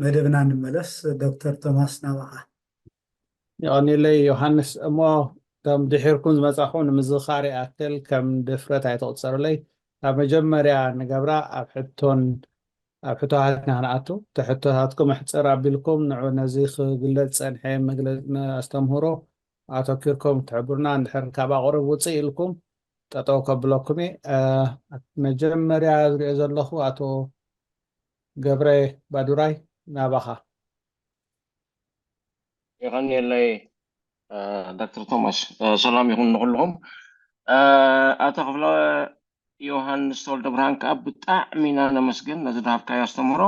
መደብና ንመለስ። ዶክተር ቶማስ፣ ናባኻ። የቐኒለይ ዮሃንስ። እሞ፣ ከም ድሒርኩም ዝመጻኹም ንምዝኻር ይኣክል፣ ከም ድፍረት ኣይተቑጸሩለይ። ኣብ መጀመርያ ንገብራ ኣብ ሕቶን ኣብ ሕቶታትና ክንኣቱ፣ እቲ ሕቶታትኩም ኣሕጽር ኣቢልኩም ንዑ ነዚ ክግለጽ ጸንሐ መግለ-፣ መ-፣ ኣስተምህሮ ኣተኪርኩም ትሕብሩና። እንድሕር ካብ ኣቑርብ ውጽእ ኢልኩም ጠጠው ከብለኩም እየ። እ፣ መጀመርያ ዝሪኦ ዘለኹ ኣቶ ገብረ ባዱራይ፣ ናባኻ። የቐንየለይ፣ እ፣ ዶክተር ቶማስ። እ፣ ሰላም ይኹን ንኹልኹም። እ፣ ኣቶ ክፍለ ዮሃንስ ተወልደ ብርሃን ከኣ ብጣዕሚ ኢና ነመስግን ነዚ ዝሃብካዮ ኣስተምህሮ።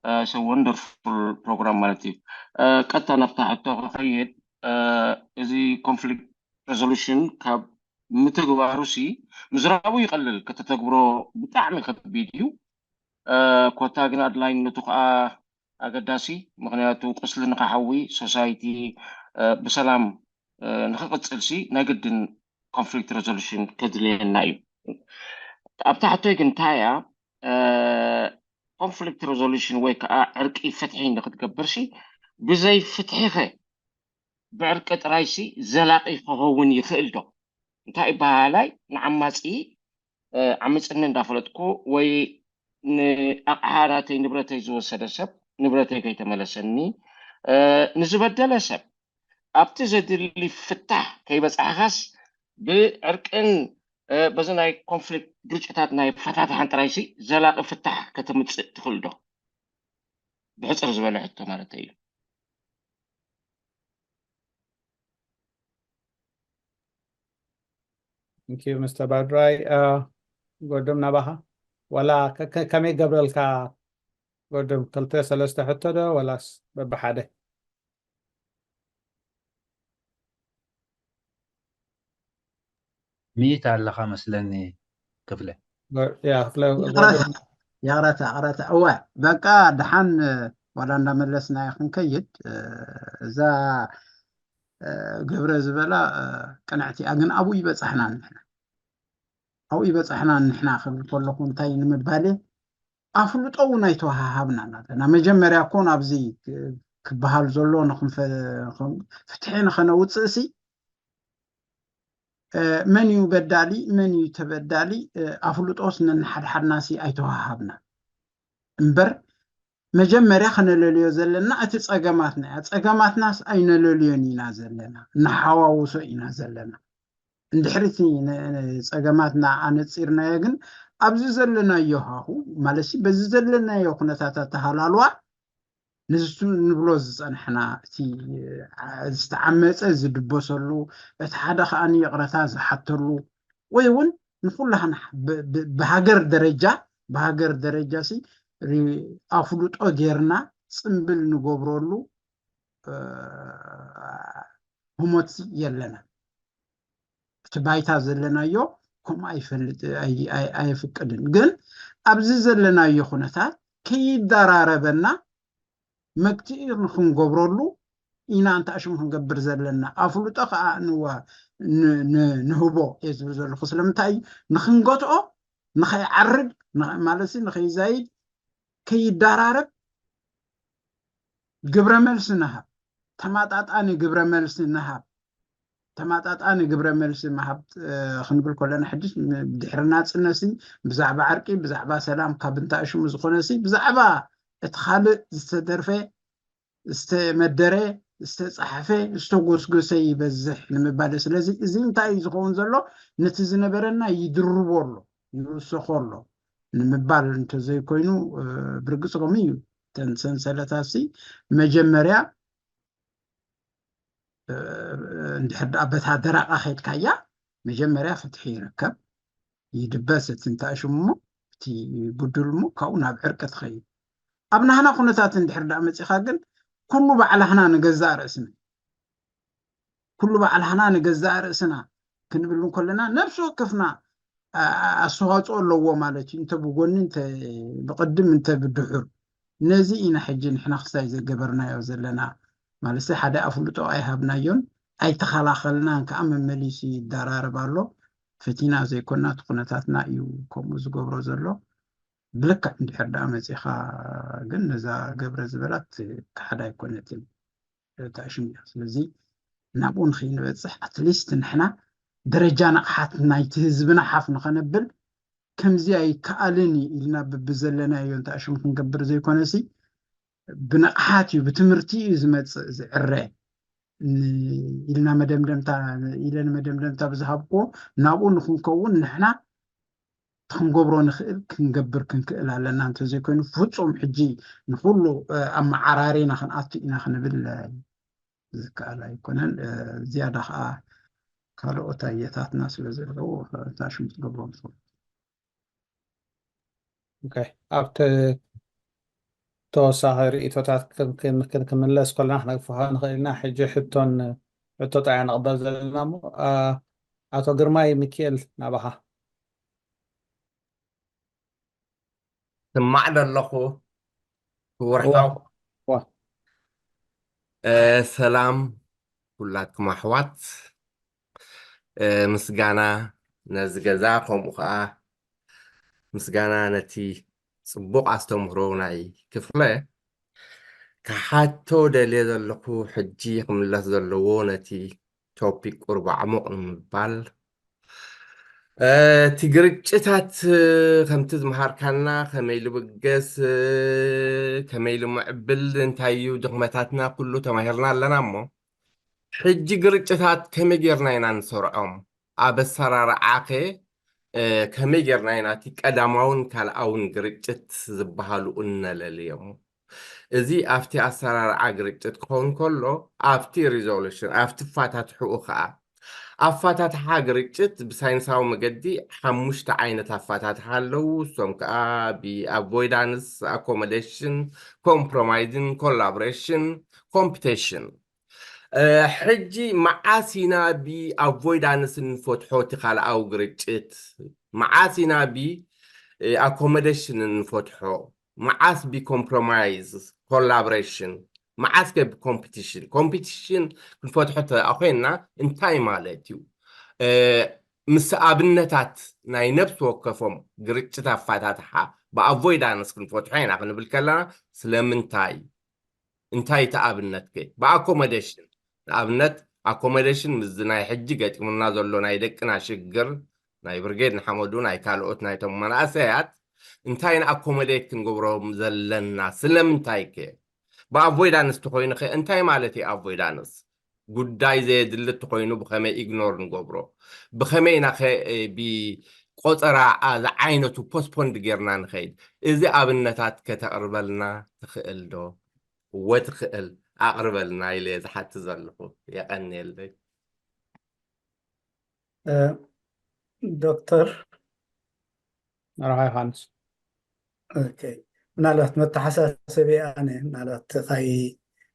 እ፣ it's a wonderful program ማለት እዩ። እ፣ ቀጥታ ናብታ ሕቶ ክኸይድ፣ እ፣ እዚ ኮንፍሊክት ሬዞሉሽን ካብ ምትግባሩሲ ምዝራቡ ይቐልል፣ ከተተግብሮ ብጣዕሚ ከቢድ እዩ። እ፣ ኮታ ግን ኣድላይነቱ ከዓ ኣገዳሲ፣ ምኽንያቱ ቁስሊ ንኸሓዊ፣ ሶሳይቲ፣ እ፣ ብሰላም፣ እ፣ ንኽቕጽልሲ ናይ ግድን ኮንፍሊክት ሬዞሉሽን ከድልየና እዩ። ኣብ ታሕቶይ ግን እንታይ እያ፣ እ፣ ኮንፍሊክት ሬዞሉሽን ወይ ከዓ ዕርቂ ፍትሒ ንክትገብርሲ ብዘይ ፍትሒኸ ብዕርቂ ጥራይሲ ዘላቒ ክኸውን ይኽእል ዶ? እንታይ በሃላይ ንዓማፂ፣ እ፣ ዓሚፅኒ እንዳፈለጥኩ ወይ ንኣቕሓ ናተይ ንብረተይ ዝወሰደ ሰብ ንብረተይ ከይተመለሰኒ፣ እ፣ ንዝበደለ ሰብ ኣብቲ ዘድሊ ፍታሕ ከይበፃሕኻስ ብዕርቅን፣ እ፣ በዚ ናይ ኮንፍሊክት ግርጭታት ናይ ፈታትሓን ጥራይሲ ዘላቒ ፍታሕ ከተምፅእ ትኽእል ዶ? ብሕፅር ዝበለ ሕቶ ማለት እዩ። Thank you, ሚስተር ባድራይ። እ፣ ጎዶም ናባኻ። ዋላ ከ-፣ ከ-፣ ከመይ ገብረልካ ጎዶም? ክልተ ሰለስተ ሕቶ ዶ ዋላስ በብሓደ? ሚት ኣለኻ መስለኒ ክፍለ። ጎ-፣ ያ፣ ክፍለ ይቕረታ ጎዶም። ይቕረታ ይቕረታ። እወ፣ በቃ፣ ደሓን፣ እ፣ ዋላ እንዳመለስናዮ ክንከይድ፣ እ፣ እዛ፣ እ፣ ገብረ ዝበላ፣ እ፣ ቅንዕቲ እያ፣ ግን ኣብኡ ይበጻሕና ንሕና። ኣብኡ ይበጻሕና ንሕና ክብል ከለኹ እንታይ ንምባል እየ? ኣፍልጦ እውን ኣይተወሃሃብናን ኣለና። መጀመርያ እኮ ናብዚ ክ-፣ ክበሃል ዘሎ ንኽንፈ-፣ ንኽን-፣ ፍትሒ ንኸነውፅእሲ፣ እ፣ መን እዩ በዳሊ፣ መን እዩ ተበዳሊ፣ እ፣ ኣፍልጦስ ነንሓድሓድናሲ ኣይተወሃሃብናን። እምበር መጀመርያ ከነለልዮ ዘለና እቲ ጸገማትና እያ። ጸገማትናስ ኣይነለልዮን ኢና ዘለና፣ ንሓዋውሶ ኢና ዘለና። እንድሕሪ እቲ ነ-፣ ነ-፣ ጸገማትና ኣነጺርናዮ ግን ኣብዚ ዘለናዮ ሃሁ፣ ማለትሲ በዚ ዘለናዮ ኩነታት ኣተሃላልዋ ንዝቱ ንብሎ ዝጸንሕና፣ እቲ፣ አ፣ ዝተዓመጸ ዝድበሰሉ፣ እቲ ሓደ ከኣ ይቕረታ ዝሓተሉ፣ ወይ እውን ንኹላህና ብ-፣ ብ-፣ ብሃገር ደረጃ፣ ብሃገር ደረጃ ሲ ሪ-፣ ኣፍልጦ ጌርና ጽምብል ንገብረሉ፣ እ፣ ህሞት የለና። እቲ ባይታ ዘለናዮ ከምኡ ኣይፈልጥ፣ ኣይ-፣ ኣይ-፣ ኣየፍቅድን። ግን ኣብዚ ዘለናዮ ኩነታት ከይደራረበና መግትኢ ንክንገብረሉ ኢና እንተ ኣሽሙ ክንገብር ዘለና። ኣፍልጦ ከዓ ንዋ-፣ ን-፣ ን-፣ ንህቦ እየ ዝብል ዘለኹ። ስለምንታይ እዩ? ንክንገትኦ፣ ንኸይዓርግ፣ ን-፣ ማለት ሲ ንኸይዛይድ፣ ከይደራረብ ግብረ መልሲ ንሃብ። ተመጣጣኒ ግብረ መልሲ ንሃብ። ተመጣጣኒ ግብረ መልሲ ምሃብ፣ እ፣ ክንብል ከለና፣ ሕጂ ድሕሪ ናጽነት ሲ ብዛዕባ ዕርቂ፣ ብዛዕባ ሰላም ካብ እንተ ኣሽሙ ዝኾነ ሲ ብዛዕባ እቲ ካልእ ዝተደርፈ፣ ዝተመደረ፣ ዝተጻሕፈ፣ ዝተጎስጎሰ ይበዝሕ ንምባል። ስለዚ እዚ እንታይ እዩ ዝኸውን ዘሎ? ነቲ ዝነበረና ይድርቦ ኣሎ፣ ይውስኾ ኣሎ ንምባል እንተዘይኮይኑ፣ እ፣ ብርግጽ ከምኡ እዩ። እተን ሰንሰለታት ሲ መጀመርያ፣ እ፣ እንድሕር ደኣ በታ ደረቓ ኸይድካያ፣ መጀመርያ ፍትሒ ይርከብ፣ ይድበስ እቲ እንተ ኣሽሙ እሞ፣ እቲ ብዱል እሞ ካብኡ ናብ ዕርቂ ትኸይድ። ኣብ ናህና ኩነታት እንድሕር ደኣ መጺኻ ግን፣ ኩሉ ባዕላህና ንገዛእ ርእስና፣ ኩሉ ባዕላህና ንገዛእ ርእስና ክንብል እንከለና፣ ነፍሲ ወከፍና፣ ኣ-፣ ኣስተዋጽኦ ኣለዎ ማለት እዩ። እንተ ብጎኒ፣ እንተ ብቕድም፣ እንተ ብድሑር። ነዚ ኢና ሕጂ ንሕና ክስታይ ዘገበርናዮ ዘለና። ማለትሲ፣ ሓደ ኣፍልጦ ኣይሃብናዮን፣ ኣይተኸላኸልናን፣ ከኣ መመሊሱ ይደራረብ ኣሎ። ፈቲና ዘይኮና፣ እቲ ኩነታትና እዩ ከምኡ ዝገብሮ ዘሎ። ብልክዕ እንድሕር ደኣ መጺኻ ግን ነዛ ገብረ ዝበላት ክሓዳ ኣይኮነትን። ተኣሽም እያ። ስለዚ ናብኡ ንኸይንበጽሕ ኣትሊስት ንሕና ደረጃ ንቕሓት ናይቲ ህዝብና ሓፍ ንኸነብል ከምዚ ኣይከኣልን እዩ ኢልና ብብዘለናዮ እንተኣሽም ክንገብር ዘይኮነሲ ብንቕሓት እዩ ብትምህርቲ እዩ ዝመፅእ ዝዕረ ኢልና መደምደምታ ኢለ ንመደምደምታ ብዝሃብክዎ ናብኡ ንክንከውን ንሕና ክንገብሮ ንኽእል ክንገብር ክንክእል ኣለና። እንተዘይኮይኑ ፍፁም ሕጂ ንኩሉ ኣመዓራሪና ክንኣቱ ኢና ክንብል ዝከኣል ኣይኮነን። ዝያዳ ከዓ ካልኦት ኣየታትና ስለ ዘለዉ እታ ሽም ትገብሮም ትኽእሉ። ኣብቲ ተወሳኺ ርእቶታት ክንክምለስ ከለና ክነግፍሖ ንኽእል ኢና። ሕጂ ሕቶን ሕቶ ጣያ ንቕበል ዘለና ሞ ኣቶ ግርማይ ሚኪኤል ናባኻ። ስማዕ ደለኹ ክቡር ሓው። ሰላም ኩላትኩም ኣሕዋት፣ ምስጋና ነዚ ገዛ ከምኡ ከዓ ምስጋና ነቲ ፅቡቕ ኣስተምህሮ ናይ ክፍለ። ክሓቶ ደልየ ዘለኹ ሕጂ ክምለስ ዘለዎ ነቲ ቶፒክ ቁሩብ ኣዕሙቕ ንምባል እቲ ግርጭታት ከምቲ ዝመሃርካና ከመይ ልብገስ ከመይ ልምዕብል እንታይ እዩ ድኽመታትና ኩሉ ተማሂርና ኣለና እሞ ሕጂ ግርጭታት ከመይ ጌርና ኢና ንሰርዖም ኣብ ኣሰራርዓኸ ከመይ ጌርና ኢና እቲ ቀዳማውን ካልኣውን ግርጭት ዝበሃሉ እነለልዮም እዚ ኣብቲ ኣሰራርዓ ግርጭት ክኸውን ከሎ ኣብቲ ሪዞሉሽን ኣብቲ ፋታትሕኡ ከዓ ኣፋታትሓ ግርጭት ብሳይንሳዊ መገዲ ሓሙሽተ ዓይነት ኣፋታትሓ ኣለዉ እሶም ከዓ ብኣቮይዳንስ ኣኮሞዴሽን ኮምፕሮማይዝን ኮላቦሬሽን ኮምፒቴሽን ሕጂ መዓስ ኢና ብኣቮይዳንስ እንፈትሖ እቲ ካልኣዊ ግርጭት መዓስ ኢና ብኣኮሞዴሽን እንፈትሖ መዓስ ብኮምፕሮማይዝ ኮላቦሬሽን መዓስ ከ ብኮምፒቲሽን ኮምፒቲሽን ክንፈትሖ ተኮይንና እንታይ ማለት እዩ ምስ ኣብነታት ናይ ነብሲ ወከፎም ግርጭት ኣፋታትሓ ብኣቮይዳንስ ክንፈትሖ ኢና ክንብል ከለና ስለምንታይ እንታይ እቲ ኣብነት ከ ብኣኮሞዴሽን ንኣብነት ኣኮሞዴሽን ምስዚ ናይ ሕጂ ገጢሙና ዘሎ ናይ ደቅና ሽግር ናይ ብርጌድ ንሓመዱ ናይ ካልኦት ናይቶም መናእሰያት እንታይ ንኣኮሞዴት ክንገብሮም ዘለና ስለምንታይ ከ ብኣቮይዳንስ ተኮይኑ ከ እንታይ ማለት እዩ ኣቮይዳንስ ጉዳይ ዘየድሊ ተኮይኑ ብከመይ ኢግኖር ንገብሮ ብከመይ ኢና ከ ብቆፀራ ዝዓይነቱ ፖስፖንድ ጌርና ንኸይድ እዚ ኣብነታት ከተቅርበልና ትኽእል ዶ እወ ትኽእል ኣቕርበልና ኢለ ዝሓት ዘለኹ የቀንየለይ ዶክተር መርሃ ዮሃንስ ምናልባት መተሓሳሰቢ ኣነ ምናልባት ካይ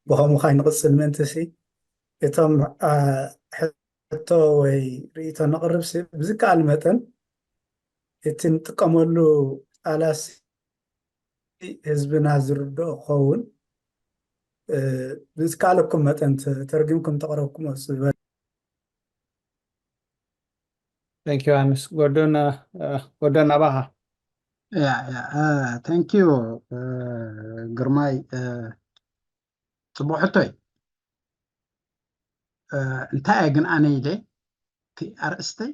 ብኸምኡ ካይ ንቕፅል ምእንቲ ሲ እቶም ሕቶ ወይ ርእቶ ነቕርብ ሲ ብዝከኣል መጠን እቲ ንጥቀመሉ ቃላት ህዝብና ዝርድኦ ክኸውን ብዝከኣለኩም መጠን ተርጊምኩም ተቕረብኩሞ ዝበል Thank you ኣንስ ጎርዶን ጎርዶን ኣባኻ ያ ያ thank you ግርማይ ፅቡቅ ሕቶ እዩ እንታይ እየ ግን ኣነ ኢለ እቲ ኣርእስተይ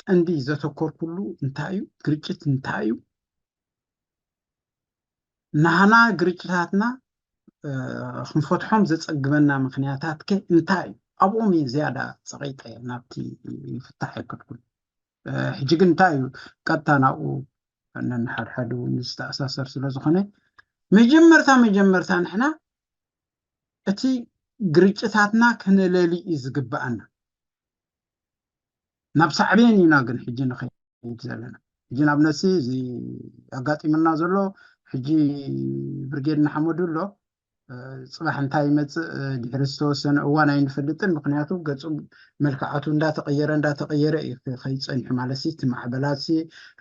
ቀንዲ ዘተኮርኩሉ እንታይ እዩ ግርጭት እንታይ እዩ ናህና ግርጭታትና ክንፈትሖም ዘፀግመና ምክንያታት ከ እንታይ እዩ ኣብኦም እየ ዝያዳ ፀቂጠ ናብቲ ይፍታሕ ኣይከድኩን ሕጂ ግን እንታይ እዩ ቀጥታ ናብኡ ነንሓድሓዱ እውን ዝተኣሳሰር ስለ ዝኾነ መጀመርታ መጀመርታ ንሕና እቲ ግርጭታትና ክነለሊ እዩ ዝግብኣና ናብ ሳዕቤን ኢና ግን ሕጂ ንኸይድ ዘለና ሕጂ ናብ ነሲ እዚ ኣጋጢምና ዘሎ ሕጂ ብርጌድ ንሓመዱ ኣሎ ፅባሕ እንታይ ይመፅእ ድሕሪ ዝተወሰነ እዋን ኣይንፈልጥን ምክንያቱ ገፁ መልክዓቱ እንዳተቀየረ እንዳተቀየረ እዩ ከይፀንሑ ማለት ሲ እቲ ማዕበላት ሲ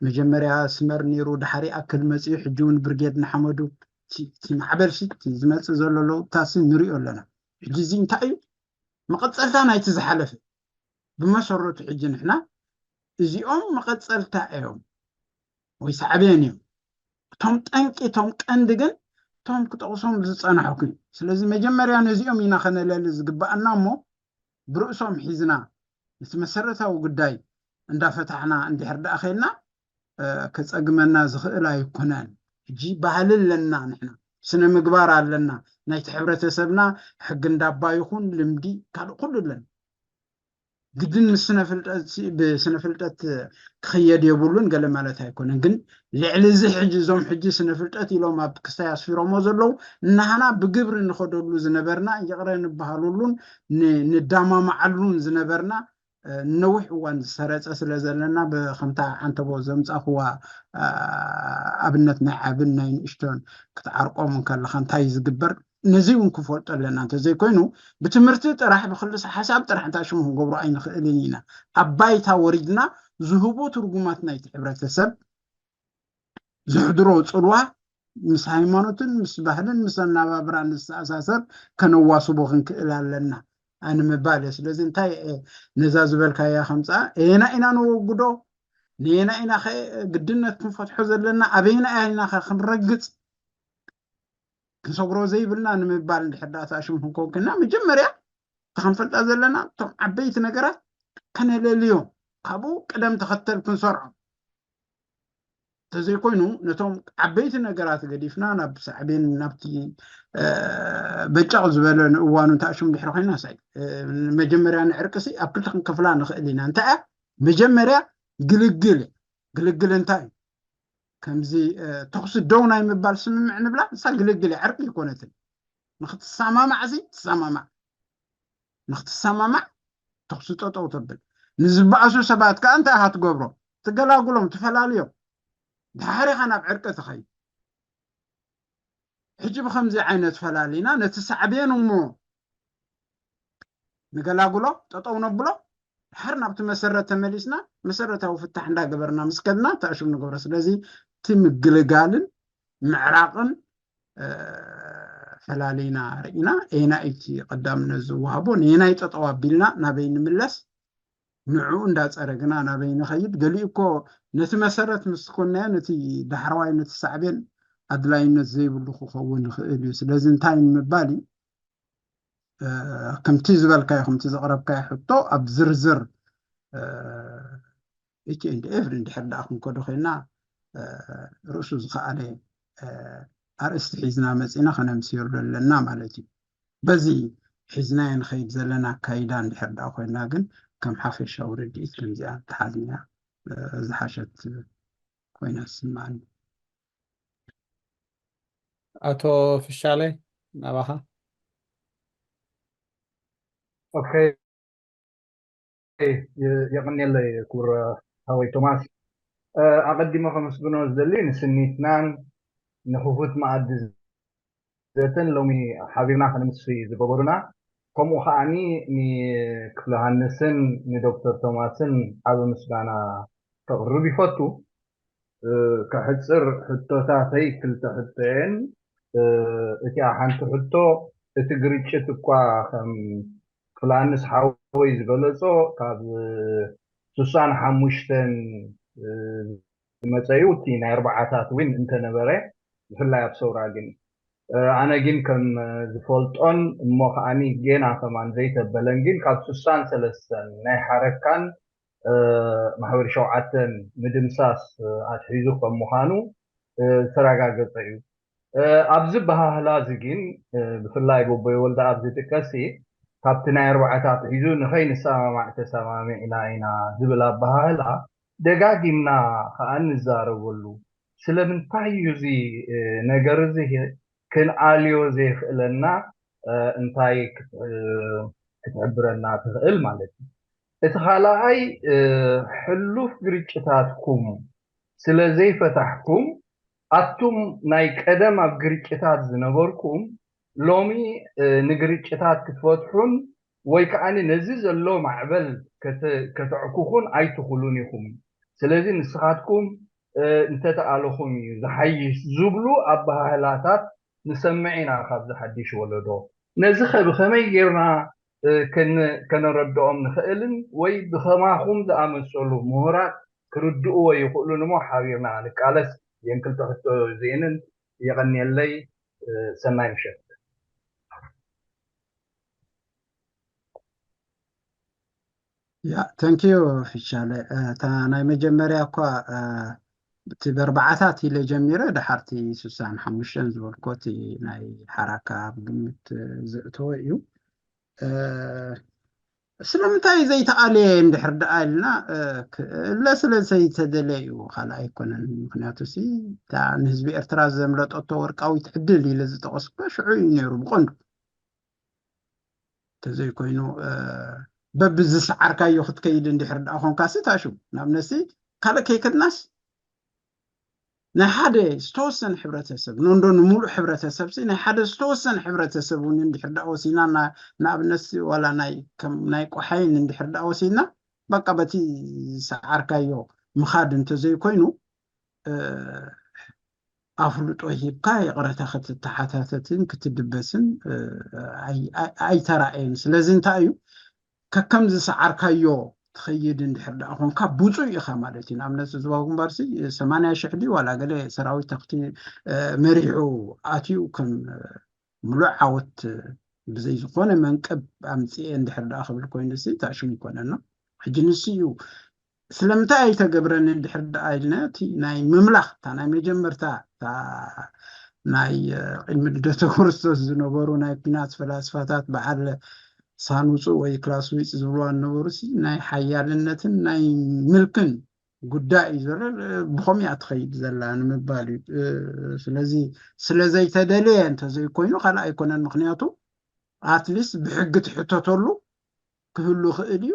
መጀመርያ ስመር ነይሩ ድሓሪ ኣክል መፅኡ ሕጂ እውን ብርጌድ ንሓመዱ እቲ ማዕበል ሲ ዝመፅእ ዘሎ ለውጥታት ሲ ንሪኦ ኣለና ሕጂ እዚ እንታይ እዩ መቐፀልታ ናይቲ ዝሓለፈ ብመሰረቱ ሕጂ ንሕና እዚኦም መቐፀልታ እዮም ወይ ሳዕቤን እዮም እቶም ጠንቂ፣ እቶም ቀንዲ ግን እቶም ክጠቕሶም ዝጸናሕኩ እዩ። ስለዚ መጀመርያ ነዚኦም ኢና ከነለሊ ዝግባኣና እሞ ብርእሶም ሒዝና ነቲ መሰረታዊ ጉዳይ እንዳፈታሕና እንድሕር ደኣ ኸይልና ከጸግመና ዝኽእል ኣይኮነን። ሕጂ ባህሊ ኣለና፣ ንሕና ስነ ምግባር ኣለና። ናይቲ ሕብረተሰብና ሕጊ እንዳባ ይኹን ልምዲ ካልእ ኩሉ ኣለና። ግድን ምስ ስነ ፍልጠት ብስነ ፍልጠት ክኽየድ የብሉን ገለ ማለት ኣይኮነን። ግን ልዕሊ እዚ ሕጂ እዞም ሕጂ ስነ ፍልጠት ኢሎም ኣብ ክስታይ ኣስፊሮሞ ዘለዉ እናሃና ብግብሪ ንኸደሉ ዝነበርና፣ ይቕረ ንበሃለሉን ንዳማማዓሉን ዝነበርና ነዊሕ እዋን ዝሰረፀ ስለ ዘለና ብከምታ ዓንተቦ ዘምፃእክዋ ኣብነት ናይ ዓብን ናይ ንእሽቶን ክትዓርቆም ከለካ እንታይ ዝግበር ነዚ እውን ክፈልጦ ኣለና። እንተዘይኮይኑ ብትምህርቲ ጥራሕ ብክልስ ሓሳብ ጥራሕ እንታይ ሽሙ ክንገብሮ ኣይንኽእልን ኢና። ኣብ ባይታ ወሪድና ዝህቦ ትርጉማት ናይቲ ሕብረተሰብ ዝሕድሮ ፅልዋ ምስ ሃይማኖትን ምስ ባህልን ምስ ኣናባብራን ዝተኣሳሰር ከነዋስቦ ክንክእል ኣለና ንምባል እየ። ስለዚ እንታይ ነዛ ዝበልካያ ከምፃ ኣየና ኢና ነወግዶ፣ ነየና ኢና ግድነት ክንፈትሖ ዘለና፣ ኣበይና ኢና ክንረግፅ ክንሰግሮ ዘይብልና ንምባል እንድሕር ዳኣ ተኣሽሙ ክንከውን ከና መጀመርያ እታ ክንፈልጣ ዘለና እቶም ዓበይቲ ነገራት ከነለልዮም ካብኡ ቅደም ተኸተል ክንሰርዖም እንተዘይኮይኑ ነቶም ዓበይቲ ነገራት ገዲፍና ናብ ሳዕቤን ናብቲ በጫቕ ዝበለ ንእዋኑ እንተኣሽሙ ድሕሪ ኮይና ሳይ መጀመርያ ንዕርቅሲ ኣብ ክልተ ክንከፍላ ንኽእል ኢና። እንታይ እያ መጀመርያ ግልግል ግልግል እንታይ እዩ? ከምዚ ተኩሲ ደው ናይ ምባል ስምምዕ ንብላ ንሳ ግልግል እያ፣ ዕርቂ ይኮነትን። ንክትሰማማዕ ሲ ትሰማማዕ፣ ንክትሰማማዕ ተኩሲ ጠጠው ተብል። ንዝበኣሱ ሰባት ከዓ እንታይ ኢኻ ትገብሮ? ትገላግሎም፣ ትፈላልዮም። ድሓር ኢኻ ናብ ዕርቂ ትኸይድ። ሕጂ ብከምዚ ዓይነት ፈላሊና ነቲ ሳዕቤን እሞ ንገላግሎ፣ ጠጠው ነብሎ፣ ድሓር ናብቲ መሰረት ተመሊስና መሰረታዊ ፍታሕ እንዳገበርና ምስ ከድና ተኣሽም ንገብሮ። ስለዚ እቲ ምግልጋልን ምዕራቕን ፈላሊና ርኢና ኤና እቲ ቀዳምነት ዝወሃቦ ንየናይ ጠጠው ኣቢልና ናበይ ንምለስ ንዕኡ እንዳፀረግና ናበይ ንኸይድ ገሊኡ እኮ ነቲ መሰረት ምስ ኮናዮ ነቲ ዳሕረዋይ ነቲ ሳዕቤን ኣድላይነት ዘይብሉ ክኸውን ይኽእል እዩ። ስለዚ እንታይ ንምባል እዩ ከምቲ ዝበልካዮ ከምቲ ዘቕረብካዮ ሕቶ ኣብ ዝርዝር እቲ ኤንድ ኤፍ እንድሕር ደኣ ክንከዶ ኮይና ርእሱ ዝኸኣለ ኣርእስቲ ሒዝና መፂና ከነምስየሉ ኣለና ማለት እዩ። በዚ ሒዝናዮ ንኸይድ ዘለና ኣካይዳ እንድሕር ደኣ ኮይና ግን ከም ሓፈሻዊ ርድኢት ከምዚኣ ተሓዝና ዝሓሸት ኮይና ትስምዓኒ። ኣቶ ፍሻለ ናባኻ። ኦኬ፣ የቐንየለይ ክቡር ሓወይ ቶማስ። ኣቐዲመ ከመስግኖ ዝደሊ ንስኒትናን ንክፉት መኣዲ ዘተን ሎሚ ሓቢርና ክንምሲ ዝገበሩና፣ ከምኡ ከዓኒ ንክፍለ ዮሃንስን ንዶክተር ቶማስን ዓቢ ምስጋና ከቕርብ ይፈቱ። ከሕጽር ሕቶታተይ ክልተ ሕቶ እየን። እቲኣ ሓንቲ ሕቶ እቲ ግርጭት እኳ ከም ክፍለ ዮሃንስ ሓወይ ዝገለጾ ካብ ስሳን ሓሙሽተን ዝመጸ እዩ። እቲ ናይ ኣርባዓታት እውን እንተነበረ ብፍላይ ኣብ ሰውራ ግን ኣነ ግን ከም ዝፈልጦን እሞ ከዓኒ ጌና ከማን ዘይተበለን ግን ካብ ስሳን ሰለስተን ናይ ሓረካን ማሕበር ሸውዓተን ምድምሳስ ኣትሒዙ ከም ምዃኑ ዝተረጋገጸ እዩ። ኣብዚ በሃህላ እዚ ግን ብፍላይ በቦይ ወልደ ኣብ ዝጥቀስ ካብቲ ናይ ኣርባዓታት ሒዙ ንኸይንሰማማዕ ተሰማሚዕና ኢና ዝብል ኣበሃህላ ደጋጊምና ከዓ ንዛረበሉ። ስለምንታይ እዩ እዚ ነገር እዚ ክንኣልዮ ዘይኽእለና እንታይ ክትሕብረና ትኽእል ማለት እዩ። እቲ ካልኣይ ሕሉፍ ግርጭታትኩም ስለ ዘይፈታሕኩም ኣቱም ናይ ቀደም ኣብ ግርጭታት ዝነበርኩም ሎሚ ንግርጭታት ክትፈትሑን ወይ ከዓ ነዚ ዘሎ ማዕበል ከተዕኩኹን ኣይትኽሉን ኢኹም። ስለዚ ንስኻትኩም እንተተኣለኹም እዩ ዝሓይሽ ዝብሉ ኣበሃህላታት ንሰምዕ ኢና ካብዚ ሓድሽ ወለዶ። ነዚ ከ ብኸመይ ጌርና ከነረድኦም ንኽእልን ወይ ብኸማኹም ዝኣመሰሉ ምሁራት ክርድእዎ ይኽእሉን እሞ ሓቢርና ንቃለስ እየን ክልተ ሕቶ እዚኤንን። የቐንየለይ። ሰናይ ምሸት። ያ፣ ተንኪዩ ፊሻለ። እታ ናይ መጀመርያ እኳ እቲ በርባዓታት ኢለ ጀሚረ፣ ድሓርቲ ስሳን ሓሙሽተን ዝበልኮ እቲ ናይ ሓራካ ኣብ ግምት ዘእተወ እዩ። ስለምንታይ ዘይተኣልየ እንድሕር ደኣ ኢልና፣ ክእለ ስለ ዘይተደለ እዩ፣ ካልእ ኣይኮነን። ምክንያቱ ሲ እታ ንህዝቢ ኤርትራ ዘምለጠቶ ወርቃዊት ዕድል ኢለ ዝጠቐስኩ ሽዑ እዩ ነይሩ ብቐንዱ። እንተዘይኮይኑ፣ በብዝሰዓርካዮ ክትከይድ እንድሕር ደኣ ኾንካ ሲ ታሹ፣ ንኣብነት ሲ ካልእ ከይከድናስ ናይ ሓደ ዝተወሰነ ሕብረተሰብ፣ ኖንዶ ንምሉእ ሕብረተሰብ ሲ፣ ናይ ሓደ ዝተወሰነ ሕብረተሰብ እውን እንድሕር ደኣ ወሲና፣ ንኣብነት ሲ ዋላ ናይ፣ ከም ናይ ቆሓይን እንድሕር ደኣ ወሲና፣ በቃ በቲ ዝሰዓርካዮ ምኻድ እንተዘይኮይኑ፣ ኣፍልጦ ሂብካ ይቕረታ ክትተሓታተትን ክትድበስን ኣይተራእየን። ስለዚ እንታይ እዩ፣ ከከም ዝሰዓርካዮ ትኸይድ እንድሕር ደኣ ኾንካ ብፁዕ ኢኻ ማለት እዩ። ንኣብነት ህዝባዊ ግንባር ሲ ሰማንያ ሽሕ ድዩ ዋላ ገለ ሰራዊት ተኽቲ መሪሑ ኣትዩ ከም ምሉእ ዓወት ብዘይ ዝኾነ መንቀብ ኣምፅኤ እንድሕር ደኣ ክብል ኮይኑ ሲ ታሽም ይኮነና። ሕጂ ንሱ እዩ ስለምንታይ ኣይተገብረን እንድሕር ደኣ ኢልና፣ እቲ ናይ ምምላኽ፣ እታ ናይ መጀመርታ፣ እታ ናይ ቅድሚ ልደተ ክርስቶስ ዝነበሩ ናይ ኲናት ፈላስፋታት በዓል ሳንውፁ ወይ ክላስዊፅ ዝብልዋ ዝነበሩ ሲ ናይ ሓያልነትን ናይ ምልክን ጉዳይ እዩ ዘሎ። ብኸምኡ እያ ትኸይድ ዘላ ንምባል እዩ። ስለዚ ስለ ዘይተደለየ እንተዘይኮይኑ ካልእ ኣይኮነን። ምክንያቱ ኣትሊስት ብሕጊ ትሕተተሉ ክህሉ ይኽእል እዩ።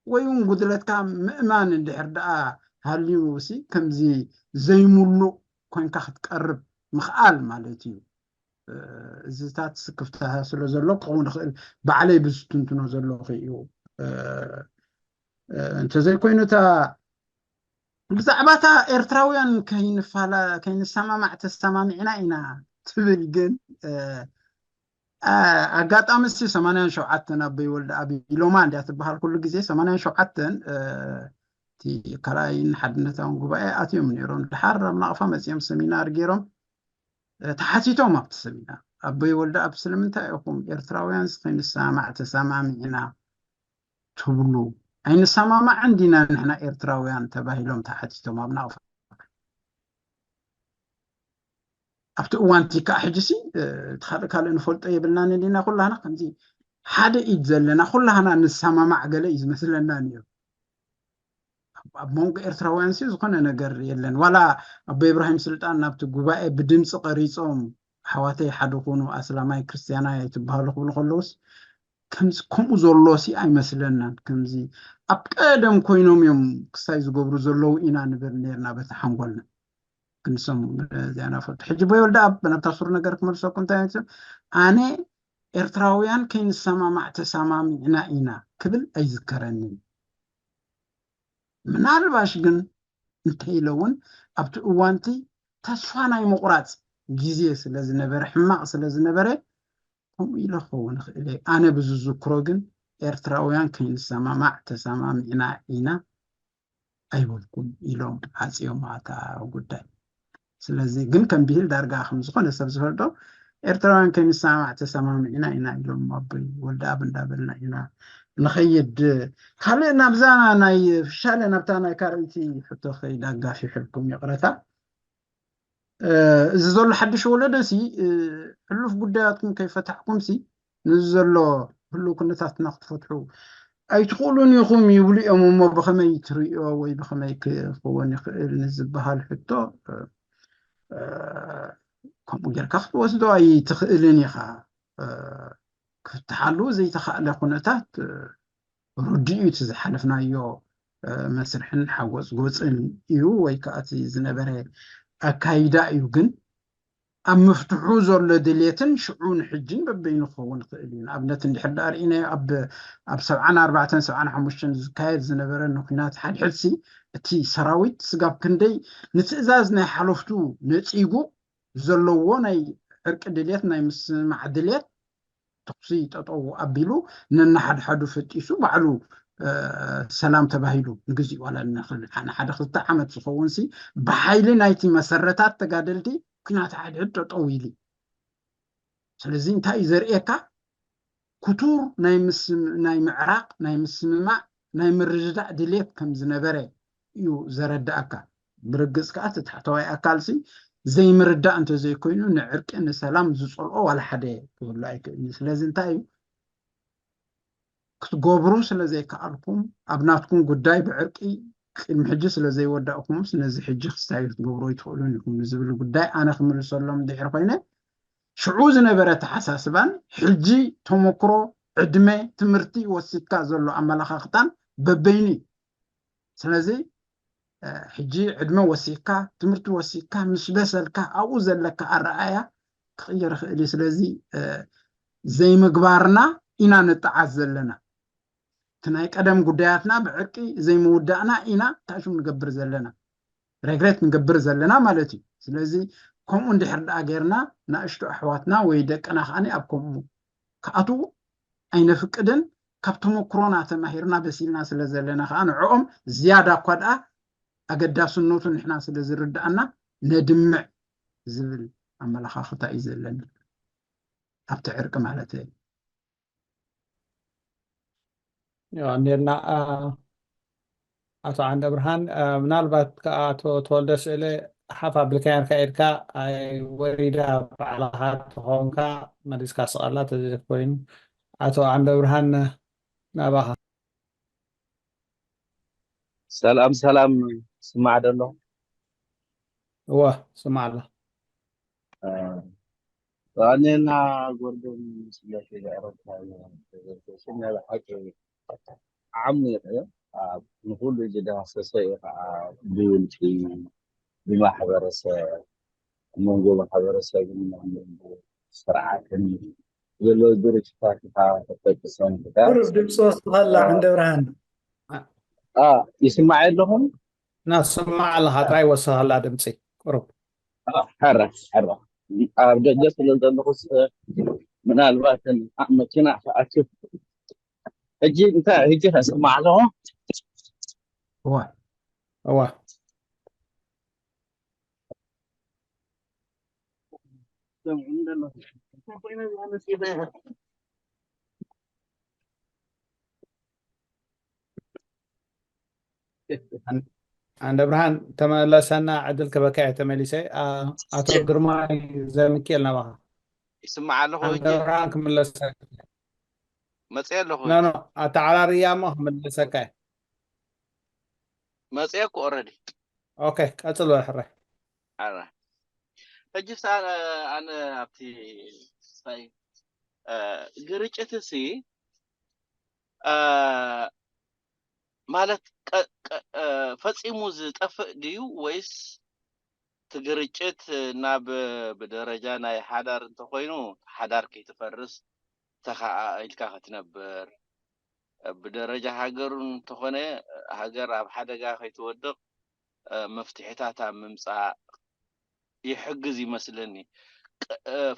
ወይ እውን ጉድለትካ ምእማን እንድሕር ደኣ ሃልዩ ሲ ከምዚ ዘይምሉእ ኮንካ ክትቀርብ ምኽኣል ማለት እዩ። እዚታት ስክፍታ ስለ ዘሎ ክኸውን ይኽእል፣ ባዕለይ ብዝትንትኖ ዘለኹ እዩ። እንተዘይኮይኑ እታ ብዛዕባ እታ ኤርትራውያን ከይንፋላ ከይንሰማማዕ ተሰማሚዕና ኢና ትብል ግን ኣጋጣሚ ሲ ሰማንያን ሸውዓተን ኣቦይ ወልደኣብ ኢሎማ እንድያ ትበሃል። ኩሉ ግዜ ሰማንያን ሸውዓተን እቲ ካልኣይን ሓድነታውን ጉባኤ ኣትዮም ነይሮም። ድሓር ኣብ ናቕፋ መጺኦም ሰሚናር ገይሮም ተሓቲቶም ኣብቲ ሰሚናር ኣቦይ ወልደኣብ ስለምንታይ ኢኹም ኤርትራውያን ሲ ከይንሰማማዕ ተሰማሚዕና ትብሉ? ኣይንሰማማዕን ዲና ንሕና ኤርትራውያን ተባሂሎም ተሓቲቶም ኣብ ናቕፋ። ኣብቲ እዋን እቲ ከዓ ሕጂ ሲ እቲ ካልእ ካልእ ንፈልጦ የብልናን ዲና ኩላህና ከምዚ ሓደ ኢድ ዘለና ኩላህና ንሰማማዕ ገለ እዩ ዝመስለና ነይሩ። ኣብ መንጎ ኤርትራውያን ሲ ዝኾነ ነገር የለን። ዋላ ኣቦ ኢብራሂም ስልጣን ናብቲ ጉባኤ ብድምፂ ቀሪፆም ኣሕዋተይ ሓደ ኩኑ ኣስላማይ ክርስትያናይ ኣይትበሃሉ ክብሉ ከለውስ ከምዚ ከምኡ ዘሎ ሲ ኣይመስለናን። ከምዚ ኣብ ቀደም ኮይኖም እዮም ክሳይ ዝገብሩ ዘለዉ ኢና ንብል ነርና በቲ ሓንጎልና። ክንሶም እዚኣ ናፈልጡ ሕጂ ቦይ ወልደ ኣብ ናብታ ሱር ነገር ክመልሰኩም እንታይ ኣነ ኤርትራውያን ከይንሰማማዕ ተሰማሚዕና ኢና ክብል ኣይዝከረንን። ምናልባሽ ግን እንተኢለ እውን ኣብቲ እዋንቲ ተስፋ ናይ ምቑራፅ ግዜ ስለ ዝነበረ ሕማቕ ስለ ዝነበረ ከምኡ ኢለ ክኸውን ይኽእል እየ። ኣነ ብዝዝክሮ ግን ኤርትራውያን ከይንሰማማዕ ተሰማሚዕና ኢና ኣይበልኩን ኢሎም ዓፅዮም ኣታ ጉዳይ። ስለዚ ግን ከም ብሂል ዳርጋ ከም ዝኾነ ሰብ ዝፈልጦ ኤርትራውያን ከይንሰማማዕ ተሰማሚዕና ኢና ኢሎም ኣቦይ ወልደኣብ እንዳበልና ኢና ንኸይድ። ካልእ ናብዛ ናይ ፍሻለ ናብታ ናይ ካልኣይቲ ሕቶ ከይድ ኣጋፊሕልኩም ይቕረታ። እዚ ዘሎ ሓድሽ ወለዶ ሲ ሕሉፍ ጉዳያትኩም ከይፈታሕኩም ሲ ነዚ ዘሎ ህሉው ኩነታትና ክትፈትሑ ኣይትኽእሉን ኢኹም ይብሉ እዮም። እሞ ብኸመይ ትርእዮ ወይ ብኸመይ ክኸውን ይኽእል ንዝበሃል ሕቶ ከምኡ ጌርካ ክትወስዶ ኣይትኽእልን ኢኻ። ክፍትሓሉ ዘይተኻእለ ኩነታት ርዱእ እዩ። እቲ ዝሓለፍናዮ መስርሕን ሓጎፅጎፅን እዩ ወይ ከዓ እቲ ዝነበረ ኣካይዳ እዩ። ግን ኣብ ምፍትሑ ዘሎ ድሌትን ሽዑ ንሕጂን በበይኑ ክኸውን ይኽእል እዩ። ንኣብነት እንድሕር ደኣ ርኢናዮ ኣብ ኣብ ሰብዓን ኣርባዕተን ሰብዓን ሓሙሽተን ዝካየድ ዝነበረ ንኩናት ሓድሕድሲ እቲ ሰራዊት ስጋብ ክንደይ ንትእዛዝ ናይ ሓለፍቱ ነፂጉ ዘለዎ ናይ ዕርቂ ድሌት ናይ ምስማዕ ድሌት ተኩሲ ጠጠው ኣቢሉ ነናሓድሓዱ ፈጢሱ ባዕሉ ሰላም ተባሂሉ ንግዜኡ ዋላ ንሓደ ክልተ ዓመት ዝኸውን ሲ ብሓይሊ ናይቲ መሰረታት ተጋደልቲ ኩናት ሓድሕድ ጠጠው ኢሉ። ስለዚ እንታይ እዩ ዘርእየካ? ክቱር ናይ ምስ ናይ ምዕራቕ ናይ ምስምማዕ ናይ ምርድዳእ ድሌት ከም ዝነበረ እዩ ዘረዳእካ። ብርግጽ ከዓ እቲ ታሕተዋይ ኣካል ሲ ዘይምርዳእ እንተዘይኮይኑ ንዕርቂ ንሰላም ዝጸልኦ ዋላ ሓደ ክህሉ ኣይክእልን እዩ። ስለዚ እንታይ እዩ ክትገብሩ ስለ ዘይከኣልኩም ኣብ ናትኩም ጉዳይ ብዕርቂ ቅድሚ ሕጂ ስለ ዘይወዳእኩም ነዚ ሕጂ ክስታይ ክትገብሩ ኣይትኽእሉን ኢኹም ንዝብል ጉዳይ ኣነ ክምልሰሎም ድሕር ኮይነ ሽዑ ዝነበረ ተሓሳስባን ሕጂ ተመክሮ ዕድመ ትምህርቲ ወሲድካ ዘሎ ኣመላኻኽታን በበይኑ እዩ። ስለዚ ሕጂ ዕድመ ወሲድካ ትምህርቲ ወሲድካ ምስ በሰልካ ኣብኡ ዘለካ ኣረኣያ ክቕየር ይኽእል እዩ። ስለዚ ዘይምግባርና ኢና ንጠዓስ ዘለና። እቲ ናይ ቀደም ጉዳያትና ብዕርቂ ዘይምውዳእና ኢና ታሽም ንገብር ዘለና፣ ሬግሬት ንገብር ዘለና ማለት እዩ። ስለዚ ከምኡ እንድሕር ደኣ ጌርና ንእሽቶ ኣሕዋትና ወይ ደቅና ከዓኒ ኣብ ከምኡ ክኣትዉ ኣይነፍቅድን። ካብ ተመክሮና ተማሂርና በሲልና ስለ ዘለና ከዓ ንዕኦም ዝያዳ እኳ ደኣ ኣገዳስነቱ ንሕና ስለ ዝርድኣና ነድምዕ ዝብል ኣመለኻኽታ እዩ ዘለኒ ኣብቲ ዕርቂ ማለት እዩ። ቀኒልና ኣቶ ዓንደ ብርሃን። ምናልባት ከዓ ኣቶ ተወልደ ስእለ ሓፍ ኣብልካያን ከይድካ ኣይ ወሪዳ ባዕልኻ ተኾንካ መሊስካ ስቐላ ተዘይኮይኑ ኣቶ ዓንደ ብርሃን ናባኻ። ሰላም ሰላም፣ ስማዕ ደሎ? እወ፣ ስማዕ ኣሎ። ዋኔና ጎርደን ስለቲ ዘዕረብካዮ ናይ ብሓቂ ዓሚቕ እዩ። ንኩሉ ዝዳሰሰ እዩ ከዓ ብውልቂ ብማሕበረሰብ መንጎ ማሕበረሰብን መንጎ ስርዓትን ዘሎ ድርጅታት ከዓ ተጠቅሰን ቁሩብ ድምፂ ወስኸላ ዓንደ ብርሃን ይስማዕ ኣለኹም ናስማዕ ኣለኻ ጥራይ ወስኸላ ድምፂ ቁሩብ ሕረ ሕረ ኣብ ደገ ስለ ዘለኹስ ምናልባት መኪና ክኣክብ ሕጂ እንታይ ሕጂ ከስማዕ ኣለኹ እዋ እዋ ኣንደ ብርሃን ተመለሰና ዕድል ክበካ እየ ተመሊሰ ኣቶ ግርማይ ዘምክኤል ናባኻ ይስማዕ ኣለኹ ኣንደ ብርሃን ክምለሰ መፅየ ኣለኹ ኖ ኖ ኣተዓራርያ እሞ ክምለሰካ እየ መፅየ እኮ ኦረዲ ኦኬ ቀፅሎ ሕረ ሕጂ ሰኣነ ኣነ ኣብቲ ሳይ ግርጭት ሲ ማለት ፈፂሙ ዝጠፍእ ድዩ ወይስ እቲ ግርጭት ናብ ብደረጃ ናይ ሓዳር እንተኮይኑ ሓዳር ከይትፈርስ ተኸኣ ኢልካ ክትነብር ብደረጃ ሃገሩ እንተኾነ ሃገር ኣብ ሓደጋ ከይትወድቕ መፍትሒታት ኣብ ምምፃእ ይሕግዝ ይመስለኒ።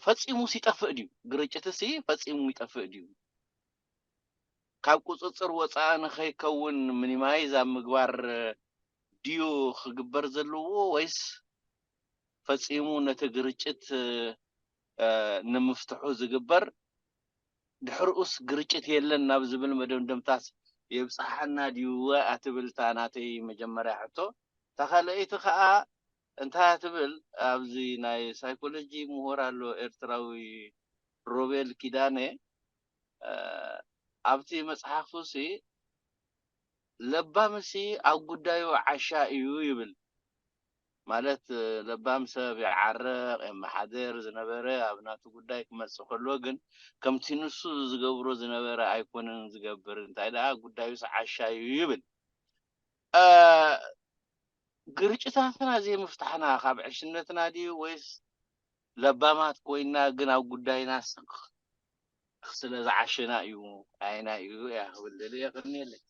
ፈፂሙስ ይጠፍእ ድዩ? ግርጭትሲ ፈፂሙ ይጠፍእ ድዩ? ካብ ቁፅፅር ወፃኢ ንኸይከውን ሚኒማይዝ ኣብ ምግባር ድዩ ክግበር ዘለዎ ወይስ ፈፂሙ ነቲ ግርጭት ንምፍትሑ ዝግበር ድሕርኡስ ግርጭት የለን ናብ ዝብል መደምደምታስ የብፅሓና ድዩ ኣትብል እታ ናተይ መጀመርያ ሕቶ። እታ ካልኣይቲ ከዓ እንታይ ትብል ኣብዚ ናይ ሳይኮሎጂ ምሁር ኣሎ ኤርትራዊ ሮቤል ኪዳነ ኣብቲ መፅሓፍቱሲ ለባምሲ ኣብ ጉዳዩ ዓሻ እዩ ይብል። ማለት ለባም ሰብ ይዓርቕ የመሓድር ዝነበረ ኣብ ናቱ ጉዳይ ክመፅእ ከሎ ግን ከምቲ ንሱ ዝገብሮ ዝነበረ ኣይኮነን ዝገብር እንታይ ደኣ ጉዳዩስ ዓሻ እዩ ይብል። ግርጭታትና ዘይምፍታሕና ካብ ዕሽነትና ድዩ ወይስ ለባማት ኮይና ግን ኣብ ጉዳይና ስቕ ስለ ዝዓሸና እዩ ኣየናይ እዩ እያ ክብል ደልየ የቐንየለይ።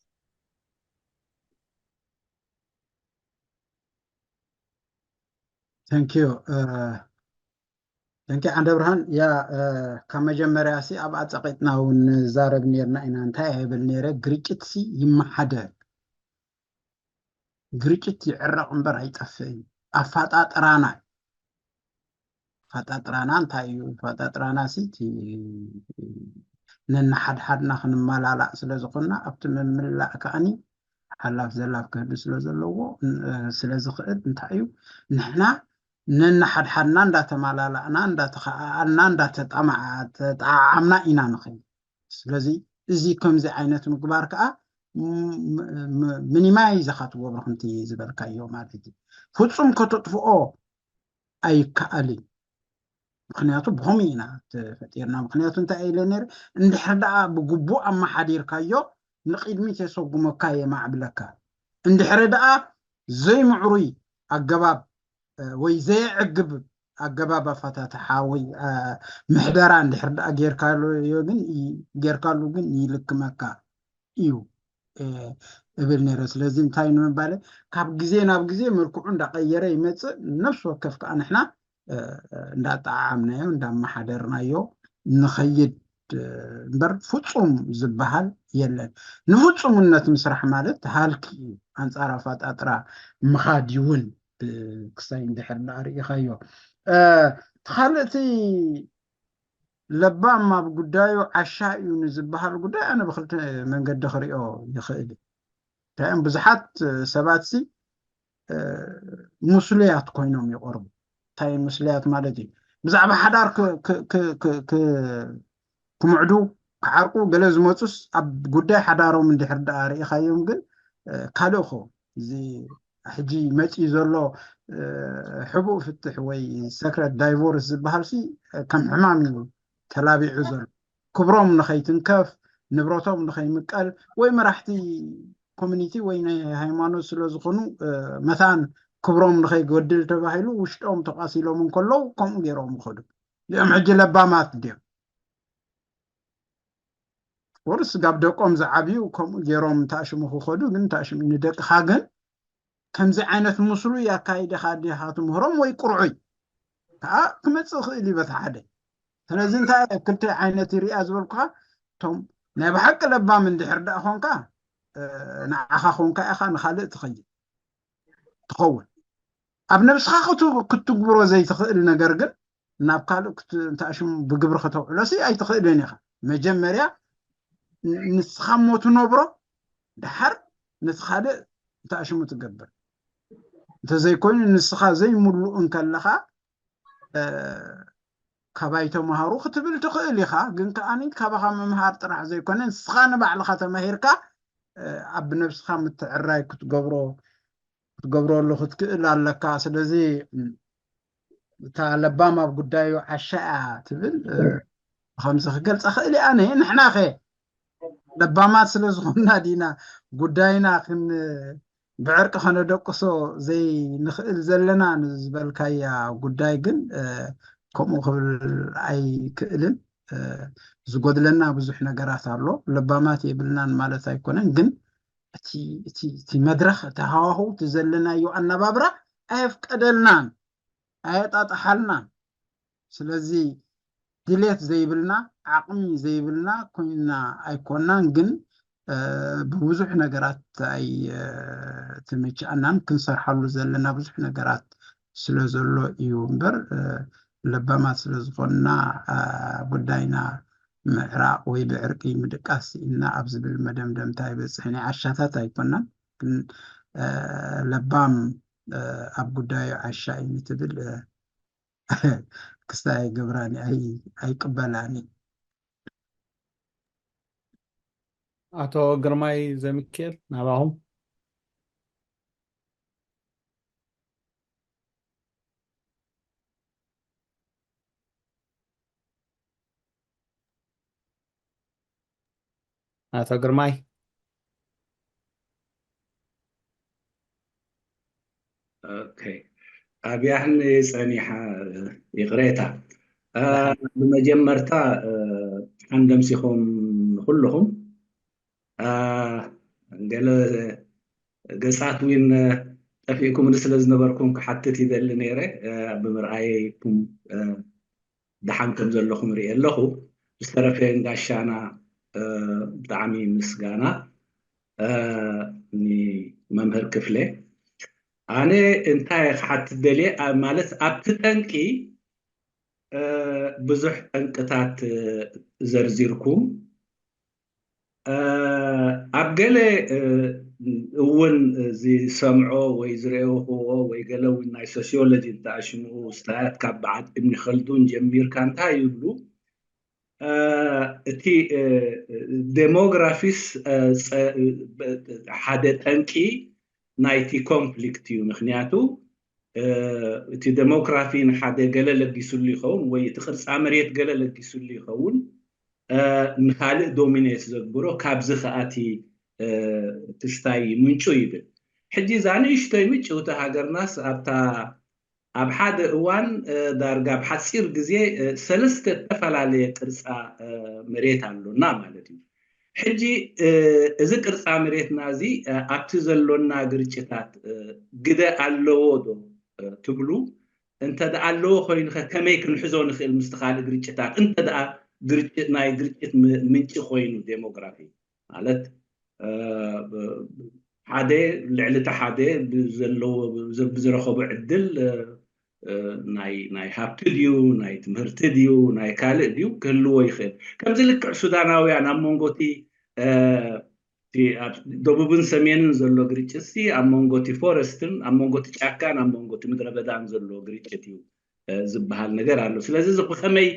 Thank you. Thank you ዓንደ ብርሃን። ያ ካብ መጀመርያ ሲ ኣብ ኣጸቂጥና እውን ንዛረብ ነርና ኢና። እንታይ ይብል ነረ? ግርጭት ሲ ይመሓደር። ግርጭት ይዕረቕ እምበር ኣይጠፍእን። ኣፋጣጥራና ኣፋጣጥራና እንታይ እዩ? ኣፋጣጥራና ሲ ነናሓድሓድና ክንመላላእ ስለ ዝኾንና ኣብቲ ምምላእ ከኣኒ ሓላፍ ዘላፍ ክህሉ ስለ ዘለዎ ስለ ዝኽእል እንታይ እዩ ንሕና ነናሓድሓድና እንዳተማላላእና እንዳተኸኣኣልና እንዳተጠዓዓምና ኢና ንኸይድ። ስለዚ እዚ ከምዚ ዓይነት ምግባር ከዓ ሚኒማይዝ ኢኻ ትገብሮ ከምቲ ዝበልካዮ ማለት እዩ። ፍፁም ከተጥፍኦ ኣይከኣልን። ምክንያቱ ብኸምኡ ኢና ተፈጢርና። ምክንያቱ እንታይ ኢለ ነይረ? እንድሕር ደኣ ብግቡእ ኣመሓዲርካዮ ንቕድሚት የሰጉመካ የማዕብለካ። እንድሕር ደኣ ዘይምዕሩይ ኣገባብ ወይ ዘየዕግብ ኣገባብ ኣፈታትሓ ወይ ምሕደራ እንድሕር ደኣ ጌርካዮ ግን ጌርካሉ ግን ይልክመካ እዩ እብል ነይረ። ስለዚ እንታይ ንምባለ ካብ ግዜ ናብ ግዜ መልክዑ እንዳቀየረ ይመፅእ። ነፍሲ ወከፍ ከዓ ንሕና እንዳጠዓዓምናዮ እንዳመሓደርናዮ ንኸይድ እምበር ፍፁም ዝበሃል የለን። ንፍፁምነት ምስራሕ ማለት ሃልኪ እዩ። ኣንፃር ኣፋጣጥራ ምኻድ ይውን ክሳይ እንድሕር ዳኣ ርኢኻዮ። ካልእቲ ለባም ኣብ ጉዳዩ ዓሻ እዩ ንዝበሃል ጉዳይ ኣነ ብክልተ መንገዲ ክሪኦ ይኽእል። እንታይ እዮም ብዙሓት ሰባት ሲ ምስሉያት ኮይኖም ይቐርቡ። እንታይ ምስሉያት ማለት እዩ? ብዛዕባ ሓዳር ክምዕዱ ክዓርቁ ገለ ዝመፁስ ኣብ ጉዳይ ሓዳሮም እንድሕር ደኣ ርኢኻዮም ግን ካልእ ኸውን እዚ ሕጂ መፂኡ ዘሎ ሕቡእ ፍትሕ ወይ ሰክረት ዳይቮርስ ዝበሃል ሲ ከም ሕማም እዩ ተላቢዑ ዘሎ። ክብሮም ንኸይትንከፍ ንብረቶም ንኸይምቀል ወይ መራሕቲ ኮሚኒቲ ወይ ናይ ሃይማኖት ስለ ዝኾኑ መታን ክብሮም ንኸይጎድል ተባሂሉ ውሽጦም ተቋሲሎም እንከለዉ ከምኡ ገይሮም ይኸዱ። እዚኦም ሕጂ ለባማት ድዮም? ወርስ ጋብ ደቆም ዝዓብዩ ከምኡ ገይሮም ተኣሽሙ ክኸዱ ግን ተኣሽሙ ንደቅኻ ግን ከምዚ ዓይነት ምስሉ ያካይደኻ ዲኻ ትምህሮም ወይ ቁርዑይ ከዓ ክመፅእ ይኽእል እዩ በቲ ሓደ። ስለዚ እንታይ ክልተ ዓይነት ይርያ ዝበልኩኻ እቶም ናይ ብሓቂ ለባም እንድሕር ደኣ ኾንካ ንዓኻ ኾንካ ኢኻ ንኻልእ ትኸይድ ትኸውን። ኣብ ነብስኻ ክትግብሮ ዘይትኽእል ነገር ግን ናብ ካልእ እንተኣሽሙ ብግብሪ ከተውዕሎሲ ኣይትኽእልን ኢኻ። መጀመርያ ንስኻ እሞ ትነብሮ ድሓር ነቲ ካልእ እንተኣሽሙ ትገብር። እንተዘይኮይኑ ንስኻ ዘይምሉእ እንከለኻ ካባይ ተምሃሩ ክትብል ትኽእል ኢኻ፣ ግን ከኣ ካባኻ ምምሃር ጥራሕ ዘይኮነ ንስኻ ንባዕልኻ ተማሂርካ ኣብ ነብስኻ ምትዕርራይ ክትገብሮ ክትገብረሉ ክትክእል ኣለካ። ስለዚ እታ ለባም ኣብ ጉዳዩ ዓሻ እያ ትብል ከምዚ ክገልፃ ክእል እየ ኣነ። ንሕና ኸ ለባማት ስለ ዝኾንና ዲና ጉዳይና ክን ብዕርቂ ከነደቅሶ ዘይንኽእል ዘለና ንዝበልካያ ጉዳይ ግን ከምኡ ክብል ኣይክእልን። ዝጎድለና ብዙሕ ነገራት ኣሎ። ለባማት የብልናን ማለት ኣይኮነን፣ ግን እቲ መድረኽ እቲ ሃዋህው እቲ ዘለናዮ ኣነባብራ ኣየፍቀደልናን ኣየጣጥሓልናን። ስለዚ ድሌት ዘይብልና ዓቕሚ ዘይብልና ኮይንና ኣይኮናን፣ ግን ብብዙሕ ነገራት ኣይትምችኣናን ክንሰርሓሉ ዘለና ብዙሕ ነገራት ስለ ዘሎ እዩ እምበር ለባማት ስለ ዝኾንና ጉዳይና ምዕራቕ ወይ ብዕርቂ ምድቃስ ኢልና ኣብ ዝብል መደምደምታ ኣይበፅሕን። ዓሻታት ኣይኮናን፣ ግን ለባም ኣብ ጉዳዩ ዓሻ እዩ ትብል ክስታይ ኣይገብራን ኣይቅበላን። ኣቶ ግርማይ ዘሚካኤል ናባኹም። ኣቶ ግርማይ። ኦኬ ኣብያህን ጸኒሓ ይቕሬታ። ብመጀመርታ ሓንደምሲኹም ንኹልኹም ገለ ገጻት ዊን ጠፊእኩምኒ ስለ ዝነበርኩም ክሓትት ይደሊ ነይረ ብምርኣየይኩም ደሓን ከም ዘለኹም ርኢ ኣለኹ። ዝተረፈ ንጋሻና ብጣዕሚ ምስጋና። ንመምህር ክፍለ፣ ኣነ እንታይ ክሓትት ደልየ ማለት ኣብቲ ጠንቂ ብዙሕ ጠንቅታት ዘርዚርኩም፣ ኣብ ገለ እውን ዝሰምዖ ወይ ዝረእኽዎ ወይ ገለ እውን ናይ ሶሲዮሎጂ እንተኣሽምኡ ስታያት ካብ በዓል እምኒ ከልዱን ጀሚርካ እንታይ ይብሉ፣ እቲ ዴሞግራፊስ ሓደ ጠንቂ ናይቲ ኮንፍሊክት እዩ። ምክንያቱ እቲ ዴሞግራፊ ንሓደ ገለ ለጊሱሉ ይኸውን ወይ እቲ ቅርፃ መሬት ገለ ለጊሱሉ ይኸውን፣ ንካልእ ዶሚኔት ዘግብሮ ካብዚ ከኣቲ ክስታይ ምንጩ ይብል። ሕጂ እዛ ንእሽቶይ ምጭውቲ ሃገርናስ ኣብታ ኣብ ሓደ እዋን ዳርጋ ኣብ ሓፂር ግዜ ሰለስተ ዝተፈላለየ ቅርፃ መሬት ኣሎና ማለት እዩ። ሕጂ እዚ ቅርፃ መሬትና እዚ ኣብቲ ዘሎና ግርጭታት ግደ ኣለዎ ዶ ትብሉ? እንተ ደኣ ኣለዎ ኮይኑኸ ከመይ ክንሕዞ ንኽእል ምስቲ ካልእ ግርጭታት? እንተ ደኣ ግርጭት ናይ ግርጭት ምንጪ ኮይኑ ዴሞግራፊ ማለት ሓደ ልዕሊ እቲ ሓደ ብዘለዎ ብዝረኸቦ ዕድል ናይ ናይ ሃብቲ ድዩ ናይ ትምህርቲ ድዩ ናይ ካልእ ድዩ ክህልዎ ይኽእል። ከምዚ ልክዕ ሱዳናውያን ኣብ መንጎ እቲ ደቡብን ሰሜንን ዘሎ ግርጭት ሲ ኣብ መንጎ እቲ ፎረስትን ኣብ መንጎ እቲ ጫካን ኣብ መንጎ እቲ ምድረ በዳን ዘሎ ግርጭት እዩ ዝበሃል ነገር ኣሎ። ስለዚ እዚ ብኸመይ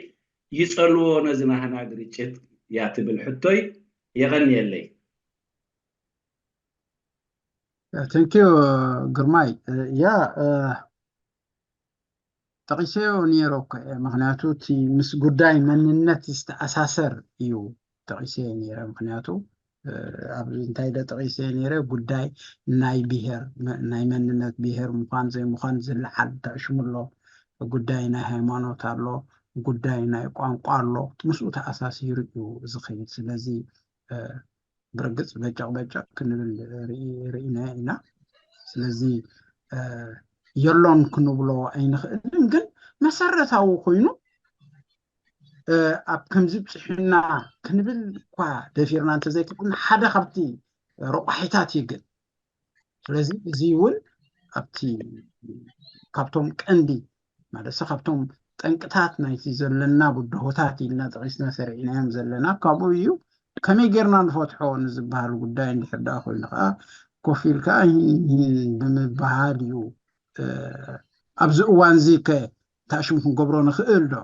ይፀልዎ ነዚ ናህና ግርጭት እያ ትብል ሕቶይ። የቐንየለይ። Thank you ግርማይ። ያ ጠቒሰዮ ነይረ እኮ እየ። ምክንያቱ እቲ ምስ ጉዳይ መንነት ዝተኣሳሰር እዩ ጠቒሰዮ ነይረ። ምክንያቱ ኣብዚ እንታይ ኢለ ጠቒሰዮ ነይረ፣ ጉዳይ ናይ ብሄር ናይ መንነት ብሄር ምዃን ዘይምዃን ዝለዓል ተዕሽሙ ኣሎ። ጉዳይ ናይ ሃይማኖት ኣሎ፣ ጉዳይ ናይ ቋንቋ ኣሎ። ምስኡ ተኣሳሲሩ እዩ ዝኸይድ። ስለዚ ብርግፅ በጨቕ በጨቕ ክንብል ርኢና ኢና። ስለዚ የሎን ክንብሎ ኣይንኽእልን፣ ግን መሰረታዊ ኮይኑ ኣብ ከምዚ ብፅሒና ክንብል እኳ ደፊርና እንተዘይክእልና ሓደ ካብቲ ረቋሒታት እዩ። ግን ስለዚ እዚ እውን ኣብቲ ካብቶም ቀንዲ ማለት ካብቶም ጠንቅታት ናይቲ ዘለና ብድሆታት ኢልና ጠቒስና ሰሪዕናዮም ዘለና ካብኡ እዩ። ከመይ ጌርና ንፈትሖ ንዝበሃል ጉዳይ እንድሕር ደኣ ኮይኑ ከዓ ኮፍ ኢልካ ብምበሃል እዩ። ኣብዚ እዋን እዚ ከ እንታይ ሽሙ ክንገብሮ ንኽእል ዶ?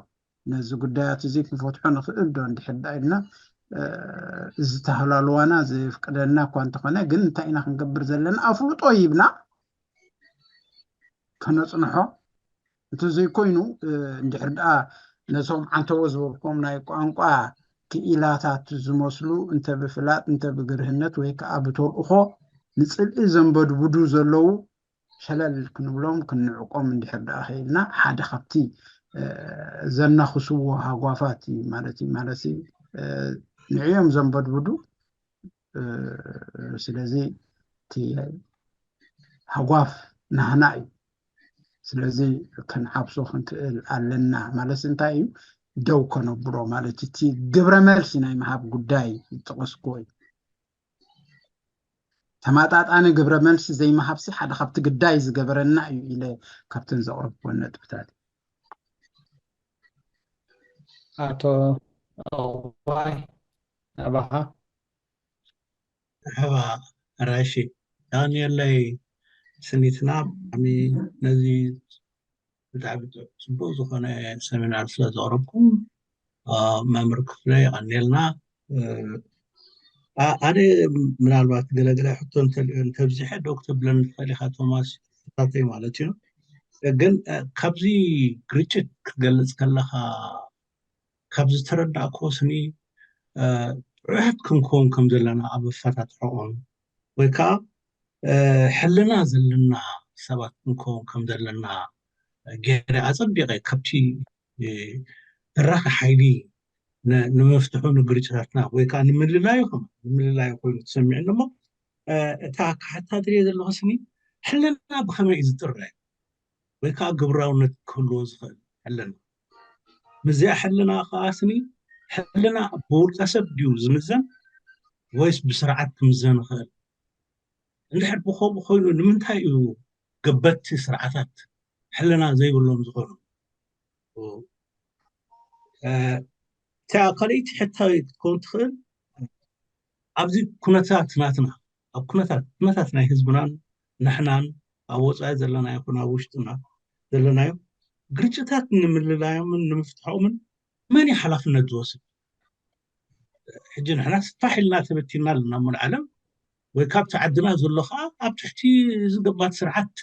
ነዚ ጉዳያት እዚ ክንፈትሖ ንኽእል ዶ እንድሕር ደኣ ኢልና ዝተሃላልዋና ዘየፍቅደና እኳ እንተኾነ ግን እንታይ ኢና ክንገብር ዘለና ኣፍልጦ ይብና ከነፅንሖ። እንተዘይኮይኑ እንድሕር ደኣ ነዞም ዓንተቦ ዝበልኩም ናይ ቋንቋ ክኢላታት ዝመስሉ እንተ ብፍላጥ እንተ ብግርህነት ወይ ከዓ ብተልእኾ ንፅልኢ ዘንበድብዱ ዘለዉ ሸለል ክንብሎም ክንዕቆም እንድሕር ደኣ ኸኢልና ሓደ ካብቲ ዘናኽስዎ ሃጓፋት እዩ ማለት እዩ። ማለት ንዕዮም ዘንበድብዱ ስለዚ እቲ ሃጓፍ ናህና እዩ። ስለዚ ክንሓብሶ ክንክእል ኣለና ማለት እንታይ እዩ? ደው ከነብሮ ማለት እቲ ግብረ መልሲ ናይ ምሃብ ጉዳይ ዝጠቐስኩዎ እዩ። ተመጣጣኒ ግብረ መልሲ ዘይምሃብሲ ሓደ ካብቲ ግዳይ ዝገበረና እዩ ኢለ ካብተን ዘቕረብኩወን ነጥብታት። ኣቶ ኣዋይ ናባኻ። መርሓባ ራሺ ዳንኤለይ ስኒትና ብጣዕሚ ነዚ ብጣዕሚ ጽቡቅ ዝኾነ ሰሚናር ስለ ዘቕረብኩም መምህር ክፍለ የቐንየልና። ኣነ ምናልባት ገለገለ ሕቶ እንተብዚሐ ዶክተር ብለን ትኽእል ኢኻ ቶማስ ታተይ ማለት እዩ። ግን ካብዚ ግርጭት ክትገልፅ ከለኻ ካብ ዝተረዳእክዎ ስኒ ጥዑያት ክንከውን ከም ዘለና ኣብ ኣፈታትሖኦም ወይ ከዓ ሕልና ዘለና ሰባት ክንከውን ከም ዘለና ገይረ ኣፀቢቐ ካብቲ ተራኺ ሓይሊ ንምፍትሑ ንግርጭታትና ወይ ከዓ ንምልላዩ ከም ንምልላዩ ኮይኑ ተሰሚዑ እሞ እታ ክሓታ ድልየ ዘለኹ ስኒ ሕልና ብኸመይ እዩ ዝጥረ ወይ ከዓ ግብራውነት ክህልዎ ዝኽእል ሕልና ምስዚኣ ሕልና ከኣ ስኒ ሕልና ብውልቀ ሰብ ድዩ ዝምዘን ወይስ ብስርዓት ክምዘን ይኽእል? እንድሕር ብኸምኡ ኮይኑ ንምንታይ እዩ ገበቲ ስርዓታት ሕልና ዘይብሎም ዝኾኑ? እታ ካልኣይቲ ሕቶ ክትከውን ትኽእል፣ ኣብዚ ኩነታት ናትና ኣብ ኩነታት ኩነታት ናይ ህዝብናን ንሕናን ኣብ ወፃኢ ዘለና ይኹን ኣብ ውሽጥና ዘለናዮ ግርጭታት ንምልላዮምን ንምፍትሖምን መን እዩ ሓላፍነት ዝወስድ? ሕጂ ንሕና ስፋሕ ኢልና ተበቲና ኣለና ሙሉ ዓለም ወይ ካብቲ ዓድና ዘሎ ከዓ ኣብ ትሕቲ ዝገባት ስርዓት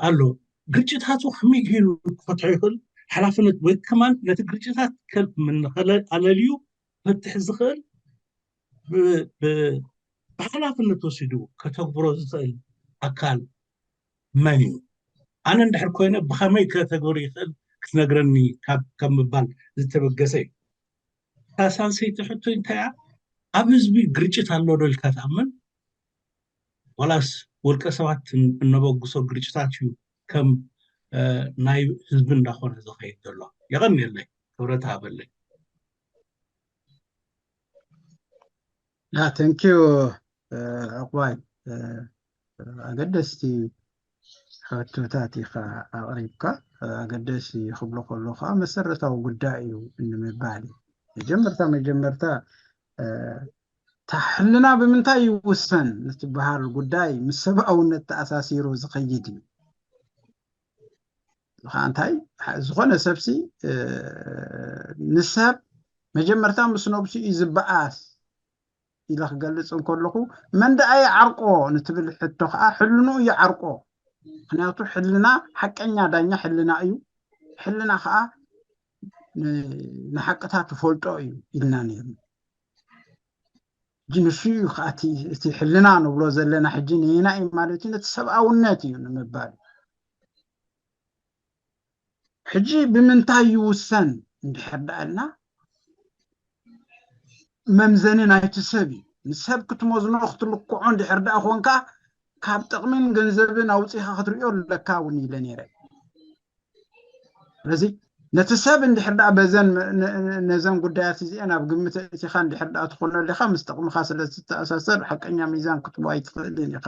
ኣሎ። ግርጭታቱ ከመይ ገይሩ ክፈትሖ ይኽእል? ሓላፍነት ወይ ከማን ነቲ ግርጭታት ከልብ ምንኸለ ኣለልዩ ፈትሕ ዝኽእል ብሓላፍነት ወሲዱ ከተግብሮ ዝኽእል ኣካል መን እዩ? ኣነ እንድሕር ኮይነ ብኸመይ ከተግብር ይኽእል ክትነግረኒ ካብ ምባል ዝተበገሰ እዩ። እታ ሳልሰይቲ ሕቶ እንታይ እያ? ኣብ ህዝቢ ግርጭት ኣሎ ዶ ኢልካ ትኣምን? ዋላስ ውልቀ ሰባት እነበግሶ ግርጭታት እዩ ከም ናይ ህዝቢ እንዳኾነ ዝኸይድ ዘሎ? የቐንየለይ፣ ክብረት ሃበለይ። ያ ተንኪዩ ዕቁባይ፣ ኣገደስቲ ሕቶታት ኢኻ ኣቕሪብካ። ኣገደሲ ክብሎ ከሎ ከዓ መሰረታዊ ጉዳይ እዩ ንምባል እዩ። መጀመርታ መጀመርታ እታ ሕልና ብምንታይ ይውሰን ንትበሃል ጉዳይ ምስ ሰብኣውነት ተኣሳሲሩ ዝኸይድ እዩ። ከዓ እንታይ ዝኾነ ሰብሲ ንሰብ መጀመርታ ምስ ነብሱ እዩ ዝበኣስ ኢለ ክገልፅ እንከለኹ መን ደኣ ይዓርቆ ንትብል ሕቶ ከዓ ሕልንኡ ይዓርቆ። ምክንያቱ ሕልና ሓቀኛ ዳኛ ሕልና እዩ። ሕልና ከዓ ንሓቅታት ትፈልጦ እዩ ኢልና ነይሩ። ሕጂ ንሱ እዩ ከዓ እቲ ሕልና ንብሎ ዘለና ሕጂ ንየና እዩ ማለት እዩ ነቲ ሰብኣውነት እዩ ንምባል። ሕጂ ብምንታይ ይውሰን እንድሕር ደኣ ኢልና መምዘኒ ናይቲ ሰብ እዩ። ንሰብ ክትመዝኖ ክትልክዖ እንድሕር ደኣ ኮንካ ካብ ጥቕምን ገንዘብን ኣውፂኻ ክትሪኦ ኣለካ እውን ኢለ ነይረ። ስለዚ ነቲ ሰብ እንድሕር ደኣ በዘን ነዘን ጉዳያት እዚአን ኣብ ግምት እቲኻ እንድሕር ደኣ ትኾኖ ኣለኻ ምስ ጥቕምኻ ስለ ዝተኣሳሰር ሓቀኛ ሚዛን ክትቦ ኣይትኽእልን ኢኻ።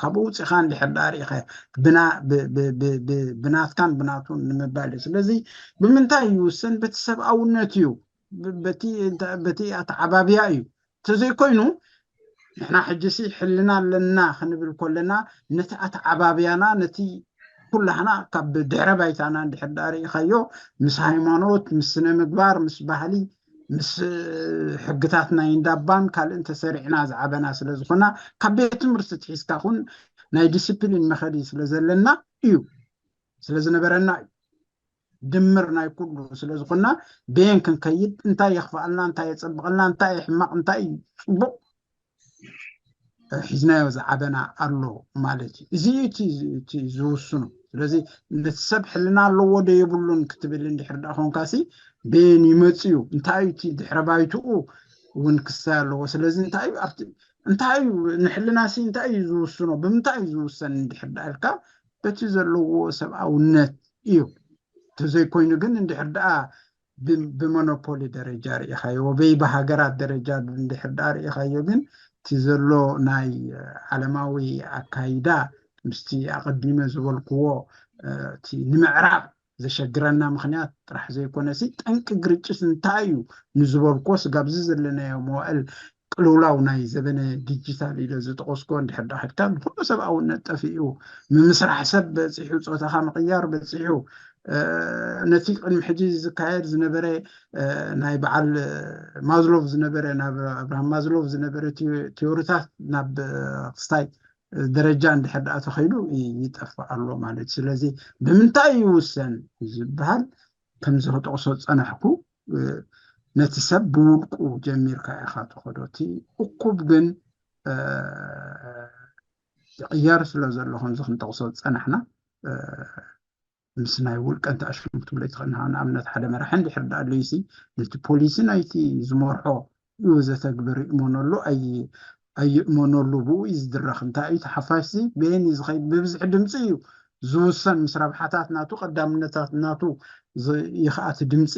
ካብኡ ውፂኻ እንድሕር ደኣ ርኢኻ ብናትካን ብናቱን ንምባል እዩ። ስለዚ ብምንታይ ይውሰን? በቲ ሰብኣውነት እዩ፣ በቲ ኣተዓባብያ እዩ። እንተዘይኮይኑ ንሕና ሕጂ ሲ ሕልና ኣለና ክንብል ከለና ነቲ ኣተዓባብያና ነቲ ኩላህና ካብ ድሕረ ባይታና እንድሕር ደኣ ርኢኻዮ ምስ ሃይማኖት ምስ ስነ ምግባር ምስ ባህሊ ምስ ሕግታት ናይ እንዳባን ካልእን ተሰሪዕና ዝዓበና ስለ ዝኾና ካብ ቤት ትምህርቲ ትሒዝካ ኹን ናይ ዲስፕሊን መኸዲ ስለ ዘለና እዩ ስለ ዝነበረና እዩ ድምር ናይ ኩሉ ስለ ዝኾና በየን ክንከይድ እንታይ የኽፍኣልና እንታይ የፀብቐልና እንታይ ሕማቕ እንታይ ፅቡቕ ሒዝናዮ ዝዓበና ኣሎ ማለት እዩ። እዚ እዩ እቲ ዝውስኖ። ስለዚ ነቲ ሰብ ሕልና ኣለዎ ዶ የብሉን ክትብል እንድሕር ደኣ ኮንካሲ በየን ይመፅ እዩ እንታይ እዩ እቲ ድሕረ ባይትኡ እውን ክሳይ ኣለዎ። ስለዚ እንታይ እዩ ኣብቲ እንታይ እዩ ንሕልና ሲ እንታይ እዩ ዝውስኖ ብምንታይ እዩ ዝውሰን እንድሕር ደኣ ኢልካ በቲ ዘለዎ ሰብኣውነት እዩ። ተዘይኮይኑ ግን እንድሕር ደኣ ብሞኖፖሊ ደረጃ ርኢኻዮ ወይ ብሃገራት ደረጃ እንድሕር ደኣ ርኢኻዮ ግን እቲ ዘሎ ናይ ዓለማዊ ኣካይዳ ምስቲ ኣቐዲመ ዝበልክዎ እቲ ንምዕራብ ዘሸግረና ምኽንያት ጥራሕ ዘይኮነ ሲ ጠንቂ ግርጭት እንታይ እዩ ንዝበልክዎ ስጋብዚ ዘለናዮ መዋእል ቅልውላው ናይ ዘበነ ዲጂታል ኢለ ዝጠቐስኮ እንድሕር ዳኣ ከድካ ንኩሉ ሰብኣውነት ጠፊኡ ምምስራሕ ሰብ በፂሑ ፆታኻ ምቕያር በፂሑ ነቲ ቅድሚ ሕጂ ዝካየድ ዝነበረ ናይ በዓል ማዝሎቭ ዝነበረ ናብ ኣብርሃም ማዝሎቭ ዝነበረ ቲዮሪታት ናብ ክስታይ ደረጃ እንድሕር ዳኣ ተኸይዱ ይጠፍእ ኣሎ ማለት እዩ። ስለዚ ብምንታይ ይውሰን ዝበሃል ከምዚ ክጠቕሶ ዝፀናሕኩ ነቲ ሰብ ብውልቁ ጀሚርካ ኢኻ ትኸዶ። እቲ እኩብ ግን ይቕየር ስለ ዘሎ ከምዚ ክንጠቕሶ ዝፀናሕና ምስ ናይ ውልቀ እንተ ኣሽሙ ክትብሎ ኣይትኽእልን ኢኻ። ንኣብነት ሓደ መራሒ እንድሕር ደኣ ኣሎዩሲ ነቲ ፖሊሲ ናይቲ ዝመርሖ እዩ ዘተግብር ይእመነሉ ኣይእመነሉ ብኡ እዩ ዝድረኽ። እንታይ እዩ ተሓፋሽሲ በየን እዩ ዝኸይድ ብብዝሒ ድምፂ እዩ ዝውሰን፣ ምስ ረብሓታት ናቱ ቀዳምነታት ናቱ ዝ- ይኽኣቲ ድምፂ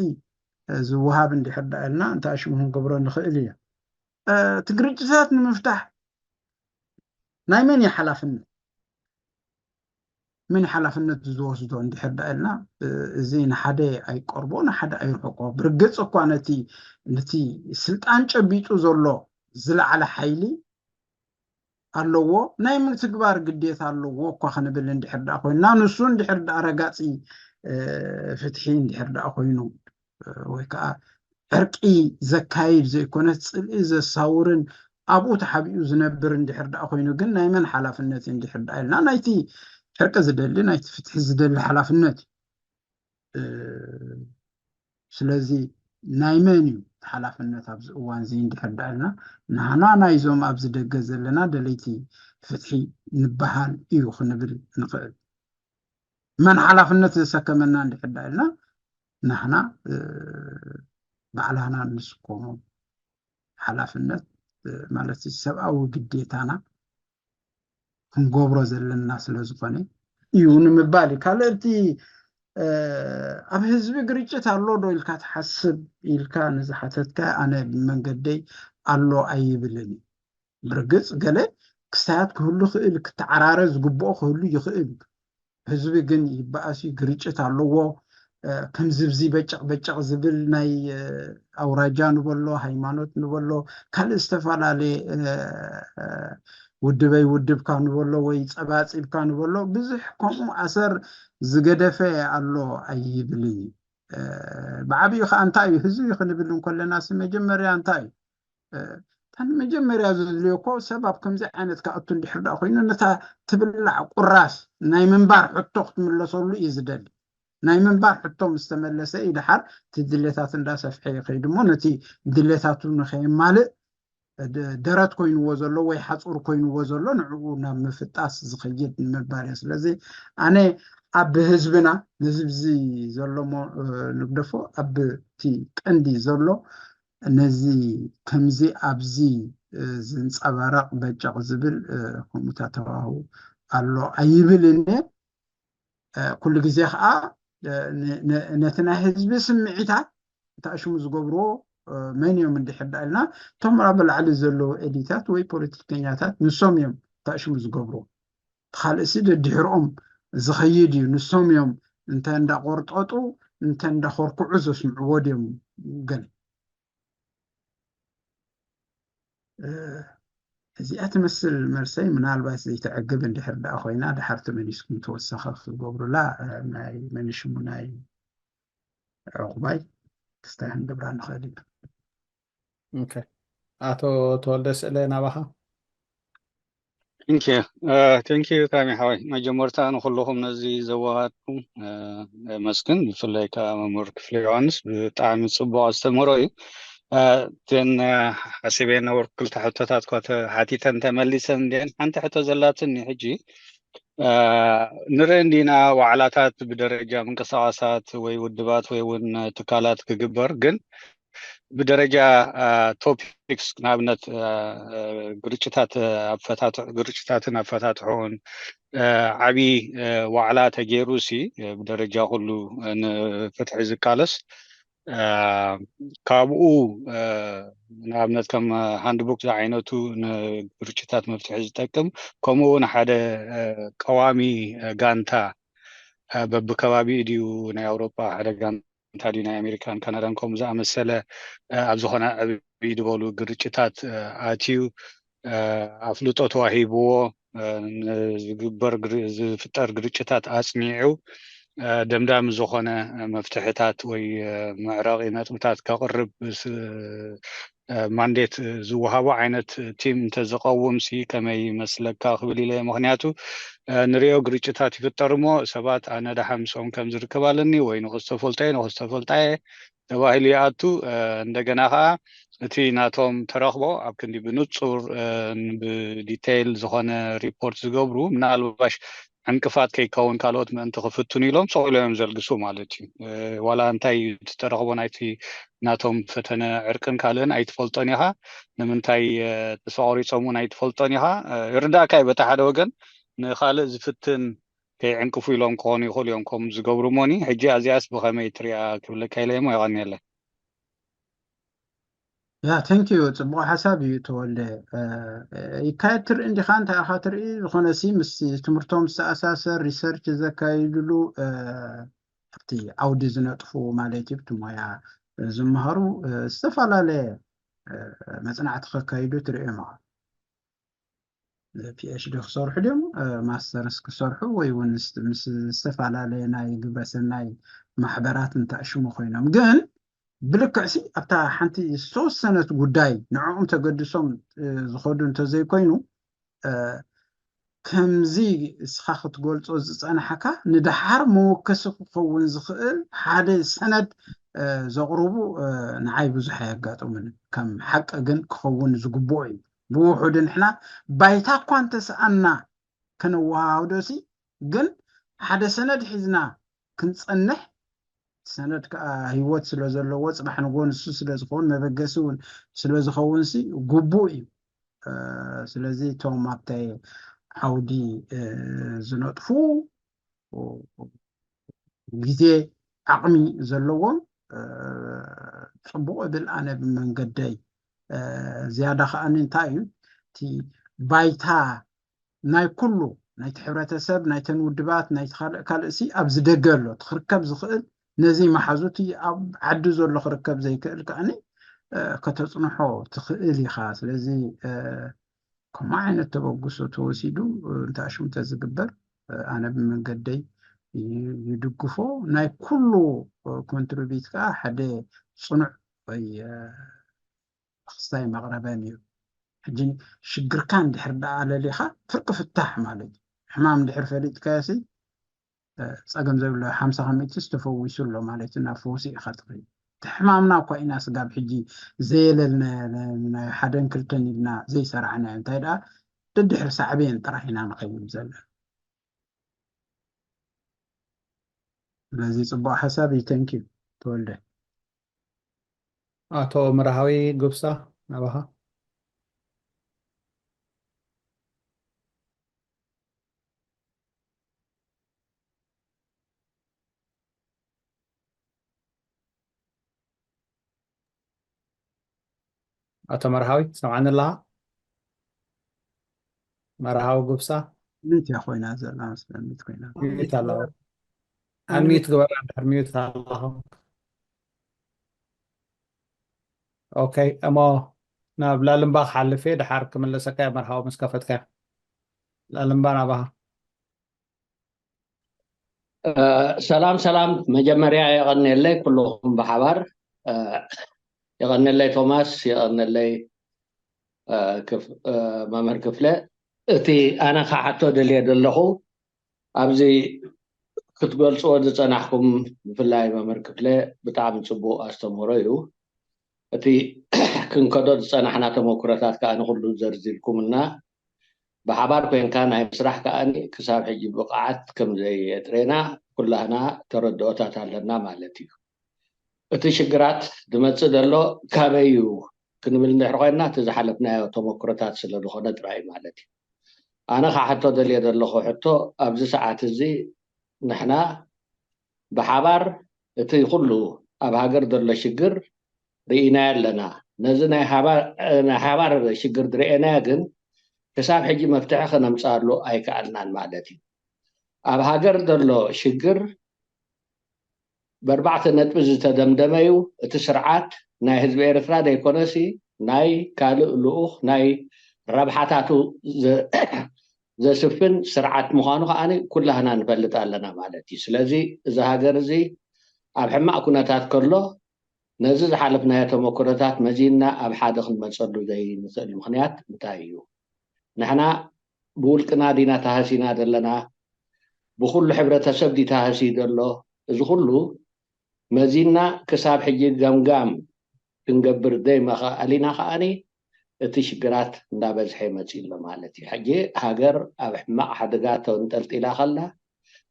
ዝወሃብ እንድሕር ደኣ ኢልና እንታይ ሽሙ ክንገብሮ ንኽእል እያ። እቲ ግርጭታት ንምፍታሕ ናይ መን እዩ ሓላፍነት? መን ሓላፍነት ዝወስዶ እንድሕር ደኣ ኢልና፣ እዚ ንሓደ ኣይቀርቦ፣ ንሓደ ኣይርሕቆ። ብርግፅ እኳ ነቲ ነቲ ስልጣን ጨቢጡ ዘሎ ዝለዓለ ሓይሊ ኣለዎ፣ ናይ ምትግባር ግዴታ ኣለዎ እኳ ክንብል እንድሕር ደኣ ኮይንና፣ ንሱ እንድሕር ደኣ ረጋፂ ፍትሒ እንድሕር ደኣ ኮይኑ፣ ወይ ከዓ ዕርቂ ዘካይድ ዘይኮነስ ፅልኢ ዘሳውርን ኣብኡ ተሓቢኡ ዝነብር እንድሕር ደኣ ኮይኑ ግን ናይ መን ሓላፍነት እዩ እንድሕር ደኣ ኢልና፣ ናይቲ ዕርቂ ዝደሊ፣ ናይቲ ፍትሒ ዝደሊ ሓላፍነት እዩ። ስለዚ ናይ መን እዩ ሓላፍነት ኣብዚ እዋን እዚ እንድሕር ደኣ ኢልና፣ ንሕና ናይዞም ኣብዚ ደገ ዘለና ደለይቲ ፍትሒ ንበሃል እዩ ክንብል ንኽእል። መን ሓላፍነት ዘሰከመና እንድሕር ደኣ ኢልና፣ ንሕና ባዕላና ንስከሞ ሓላፍነት ማለት ሰብኣዊ ግዴታና ክንገብሮ ዘለና ስለ ዝኾነ እዩ ንምባል እዩ። ካልእ እቲ ኣብ ህዝቢ ግርጭት ኣሎ ዶ ኢልካ ትሓስብ ኢልካ ንዝሓተትካ፣ ኣነ ብመንገደይ ኣሎ ኣይብልን እዩ። ብርግፅ ገለ ክስታያት ክህሉ ክእል፣ ክተዓራረ ዝግብኦ ክህሉ ይኽእል። ህዝቢ ግን ይበኣስ እዩ፣ ግርጭት ኣለዎ። ከምዚ ብዚ በጨቕ በጨቕ ዝብል ናይ ኣውራጃ ንበሎ፣ ሃይማኖት ንበሎ፣ ካልእ ዝተፈላለየ ውድበይ ውድብካ ንበሎ ወይ ፀባፂብካ ንበሎ፣ ብዙሕ ከምኡ ኣሰር ዝገደፈ ኣሎ ኣይብልን እዩ። ብዓብዩ ከዓ እንታይ እዩ ህዝቢ ክንብል እንከለና ሲ መጀመርያ እንታይ እዩ? እታ ንመጀመርያ ዘድልዮ እኮ ሰብ ኣብ ከምዚ ዓይነት ክኣቱ እንድሕር ደኣ ኮይኑ ነታ ትብላዕ ቁራስ ናይ ምንባር ሕቶ ክትምለሰሉ እዩ ዝደሊ። ናይ ምንባር ሕቶ ምስ ተመለሰ እዩ ደሓር እቲ ድሌታት እንዳሰፍሐ ይኸይድ እሞ ነቲ ድሌታቱ ንኸየማልእ ደረት ኮይንዎ ዘሎ ወይ ሓፁር ኮይንዎ ዘሎ ንዕኡ ናብ ምፍጣስ ዝኸይድ ንምባል እየ። ስለዚ ኣነ ኣብ ህዝብና ነዚ ብዚ ዘሎ ሞ ንግደፎ፣ ኣብ እቲ ቀንዲ ዘሎ ነዚ ከምዚ ኣብዚ ዝንፀባረቕ በጨቕ ዝብል ከምኡታት ሃዋሁ ኣሎ ኣይብል እየ። ኩሉ ግዜ ከዓ ነቲ ናይ ህዝቢ ስምዒታት እንታይ ሽሙ ዝገብርዎ መን እዮም እንድሕር ደኣ ኢልና፣ እቶም ኣብ ላዕሊ ዘለዉ ኤሊታት ወይ ፖለቲከኛታት ንሶም እዮም እንታይ ሽሙ ዝገብርዎ። ካልእሲ ደድሕርኦም ዝኸይድ እዩ። ንሶም እዮም እንተ እንዳቆርጠጡ እንተ እንዳኾርኩዑ ዘስምዕዎ ድዮም ገለ። እዚኣ ትመስል መልሰይ ምናልባት ዘይተዕግብ እንድሕር ደኣ ኮይና፣ ድሓር ተመሊስኩም ተወሳኺ ክትገብሩላ፣ ናይ መን ሽሙ ናይ ዕቑባይ ክስታይ ክንገብራ ንኽእል ኢና። ኣቶ ተወልደ ስእለ ናባኻ። ቴንኪዩ ቴንኪዩ ታሚ ሓወይ፣ መጀመርታ ንኩልኹም ነዚ ዘዋሃድኩም መስግን፣ ብፍላይ ከዓ መምህር ክፍለ ዮሃንስ ብጣዕሚ ፅቡቅ ኣስተምህሮ እዩ። እተን ሓሲበ ነበርኩ ክልተ ሕቶታት እኳ ተሓቲተን ተመሊሰን እንዲአን፣ ሓንቲ ሕቶ ዘላትኒ ሕጂ ንርኢ እንዲና ዋዕላታት ብደረጃ ምንቅስቃሳት ወይ ውድባት ወይ እውን ትካላት ክግበር፣ ግን ብደረጃ ቶፒክስ ንኣብነት ግርጭታት ኣፈታትሑ ግርጭታትን ኣፈታትሑን ዓብዪ ዋዕላ ተገይሩ ሲ ብደረጃ ኩሉ ንፍትሒ ዝቃለስ ካብኡ ንኣብነት ከም ሃንድቡክ ዝዓይነቱ ንግርጭታት መፍትሒ ዝጠቅም፣ ከምኡ እውን ሓደ ቀዋሚ ጋንታ በብከባቢኡ ድዩ ናይ ኣውሮጳ ሓደ ጋንታ ድዩ ናይ ኣሜሪካን ካናዳን ከምኡ ዝኣመሰለ ኣብ ዝኾነ ዕብይ ዝበሉ ግርጭታት ኣትዩ ኣፍልጦ ተዋሂብዎ ንዝግበር ዝፍጠር ግርጭታት ኣፅኒዑ ደምዳሚ ዝኾነ መፍትሕታት ወይ መዕረቒ ነጥብታት ከቕርብ ማንዴት ዝወሃቦ ዓይነት ቲም እንተዝቐውም ሲ ከመይ ይመስለካ ክብል ኢለ። ምክንያቱ ንሪኦ ግርጭታት ይፍጠር እሞ ሰባት ኣነ ደሓን ምስኦም ከም ዝርከብ ኣለኒ ወይ ንኽዝተፈልጦ እየ ንኽዝተፈልጣ እየ ተባሂሉ ይኣቱ። እንደገና ከዓ እቲ ናቶም ተረኽቦ ኣብ ክንዲ ብንፁር ብዲቴይል ዝኾነ ሪፖርት ዝገብሩ ምናልባሽ ዕንቅፋት ከይከውን ካልኦት ምእንቲ ክፍትኑ ኢሎም ስቕ ኢሎም እዮም ዘልግሱ ማለት እዩ። ዋላ እንታይ እዩ እቲ ተረኽቦ ናይቲ ናቶም ፈተነ ዕርቅን ካልእን ኣይትፈልጦን ኢኻ። ንምንታይ ተስፋ ቆሪፆም እውን ኣይትፈልጦን ኢኻ። ይርዳእካ እዩ በቲ ሓደ ወገን ንኻልእ ዝፍትን ከይዕንቅፉ ኢሎም ክኾኑ ይኽእሉ እዮም ከም ዝገብሩ እሞኒ። ሕጂ ኣዚኣስ ብኸመይ ትሪኣ ክብለካ ኢለ እሞ የቐንየለይ። ያ thank you። ጽቡቕ ሓሳብ እዩ ተወልደ። ይካየድ ትርኢ እንዲኻ እንታይ ኢኻ ትርኢ ዝኾነ ሲ ምስ ትምህርቶም ዝተኣሳሰር ሪሰርች ዘካይድሉ ኣብቲ ዓውዲ ዝነጥፉ ማለት እዩ ብቲ ሞያ ዝመሃሩ ዝተፈላለየ መጽናዕቲ ከካይዱ ትርእዮም ኢኻ። ፒኤችዲ ክሰርሑ ድዮም ማስተርስ ክሰርሑ ወይ እውን ምስ ዝተፈላለየ ናይ ግብረሰናይ ማሕበራት እንተኣሽሙ ኮይኖም ግን ብልክዕሲ ኣብታ ሓንቲ ዝተወሰነት ጉዳይ ንዕኦም ተገድሶም ዝኸዱ እንተዘይኮይኑ ከምዚ እስኻ ክትገልጾ ዝጸናሕካ ንደሓር መወከሲ ክኸውን ዝኽእል ሓደ ሰነድ ዘቕርቡ ንዓይ ብዙሕ ኣየጋጥሙን። ከም ሓቂ ግን ክኸውን ዝግብኦ እዩ። ብውሑዱ ንሕና ባይታ እኳ እንተሰኣና ከነወሃህዶ ሲ ግን ሓደ ሰነድ ሒዝና ክንጸንሕ ሰነድ ከዓ ህይወት ስለ ዘለዎ ጽባሕ ንጎ ንሱ ስለ ዝኸውን መበገሲ እውን ስለ ዝኸውን ሲ ግቡእ እዩ። ስለዚ እቶም ኣብቲ ዓውዲ ዝነጥፉ ግዜ ዓቕሚ ዘለዎም ፅቡቕ እብል ኣነ ብመንገደይ። ዝያዳ ከዓኒ እንታይ እዩ እቲ ባይታ ናይ ኩሉ ናይቲ ሕብረተሰብ ናይተን ውድባት ናይቲ ካልእ ካልእ ሲ ኣብዚ ደገ ኣሎ እቲ ክርከብ ዝኽእል ነዚ መሓዙ እቲ ኣብ ዓዲ ዘሎ ክርከብ ዘይክእል ከዓኒ ከተፅንሖ ትኽእል ኢኻ። ስለዚ ከምኡ ዓይነት ተበግሶ ተወሲዱ እንተኣሽሙ ተዝግበር ኣነ ብመንገደይ ይድግፎ። ናይ ኩሉ ኮንትሪቢት ከዓ ሓደ ፅኑዕ ወይ ክስታይ መቕረበን እዩ። ሕጂ ሽግርካ እንድሕር ደኣ ኣለሊኻ ፍርቂ ፍታሕ ማለት እዩ። ሕማም እንድሕር ፈሊጥካዮ ሲ ጸገም ዘብሎ ሓምሳ ከሚእቲ ዝተፈዊሱ ኣሎ ማለት እዩ። ናብ ፈውሲ ኢኻ ትኸይድ። እቲ ሕማምና እኳ ኢና ስጋብ ሕጂ ዘየለልና ናይ ሓደን ክልተን ኢልና ዘይሰራሕናዮ እንታይ ደኣ ደድሕሪ ሳዕቤን ጥራሕ ኢና ንኸይድ ዘለና። ስለዚ ጽቡቕ ሓሳብ እዩ። Thank you ተወልደ። ኣቶ መርሃዊ ጉብሳ ናባኻ። ኣቶ መርሃዊ ትሰምዓኒ ኣለኻ? መርሃዊ ጉብሳ ሚት እያ ኮይና ዘላ መስለኒ ኮይና ሚት ኣለዋ። ኣንሚት ግበራ ድሕር ሚት ኣለኹም። ኦኬ እሞ ናብ ላልምባ ክሓልፍ እየ ድሓር ክምለሰካ እየ መርሃዊ ምስ ከፈትካ። ላልምባ ናባኻ። ሰላም ሰላም መጀመርያ የቐንየለይ ኩልኹም ብሓባር። የቐንየለይ ቶማስ፣ የቐንየለይ መምህር ክፍለ። እቲ ኣነ ክሓቶ ደልየ ዘለኹ ኣብዚ ክትገልፅዎ ዝፀናሕኩም ብፍላይ መምህር ክፍለ ብጣዕሚ ፅቡቅ ኣስተምህሮ እዩ። እቲ ክንከዶ ዝፀናሕና ተመኩረታት ከዓ ንኩሉ ዘርዚርኩምና ብሓባር ኮይንካ ናይ ምስራሕ ከዓኒ ክሳብ ሕጂ ብቕዓት ከም ዘየጥሬና ኩላህና ተረድኦታት ኣለና ማለት እዩ። እቲ ሽግራት ዝመፅእ ዘሎ ካበይ እዩ ክንብል እንድሕር ኮይንና እቲ ዝሓለፍናዮ ተመክሮታት ስለ ዝኾነ ጥራይ ማለት እዩ። ኣነ ክሓቶ ደልየ ዘለኹ ሕቶ ኣብዚ ሰዓት እዚ ንሕና ብሓባር እቲ ኩሉ ኣብ ሃገር ዘሎ ሽግር ርኢናዮ ኣለና። ነዚ ናይ ሓባር ሽግር ዝርኤናዮ ግን ክሳብ ሕጂ መፍትሒ ከነምፅኣሉ ኣይከኣልናን ማለት እዩ። ኣብ ሃገር ዘሎ ሽግር በርባዕተ ነጥቢ ዝተደምደመ እዩ። እቲ ስርዓት ናይ ህዝቢ ኤርትራ ዘይኮነሲ ናይ ካልእ ልኡኽ ናይ ረብሓታቱ ዘስፍን ስርዓት ምዃኑ ከዓኒ ኩላህና ንፈልጥ ኣለና ማለት እዩ። ስለዚ እዚ ሃገር እዚ ኣብ ሕማቕ ኩነታት ከሎ ነዚ ዝሓለፍናዮ ተመክሮታት መዚንና ኣብ ሓደ ክንመፀሉ ዘይንኽእል ምኽንያት እንታይ እዩ? ንሕና ብውልቅና ዲና ተሃሲና ዘለና? ብኩሉ ሕብረተሰብ ዲ ተሃስዩ ዘሎ? እዚ ኩሉ መዚንና ክሳብ ሕጂ ገምጋም ክንገብር ዘይመኸኣሊና ከዓኒ እቲ ሽግራት እንዳበዝሐ ይመፅእ ኣሎ ማለት እዩ። ሕጂ ሃገር ኣብ ሕማቕ ሓደጋ ተንጠልጢላ ከላ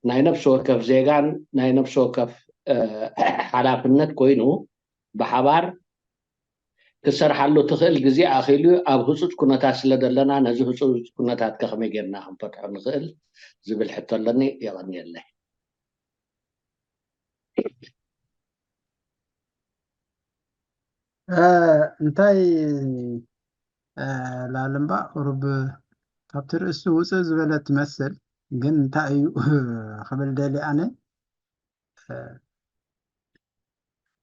ናይ ነፍሲ ወከፍ ዜጋን ናይ ነፍሲ ወከፍ ሓላፍነት ኮይኑ ብሓባር ክትሰርሓሉ ትኽእል ግዜ ኣኺሉ ኣብ ህፁፅ ኩነታት ስለ ዘለና ነዚ ህፁፅ ኩነታት ከ ከመይ ጌርና ክንፈትሖ ንኽእል ዝብል ሕቶ ኣለኒ። የቐንየለይ። እንታይ ላልምባ ቁሩብ ካብቲ ርእሲ ውፅእ ዝበለ ትመስል፣ ግን እንታይ እዩ ክብል ደሊ ኣነ፣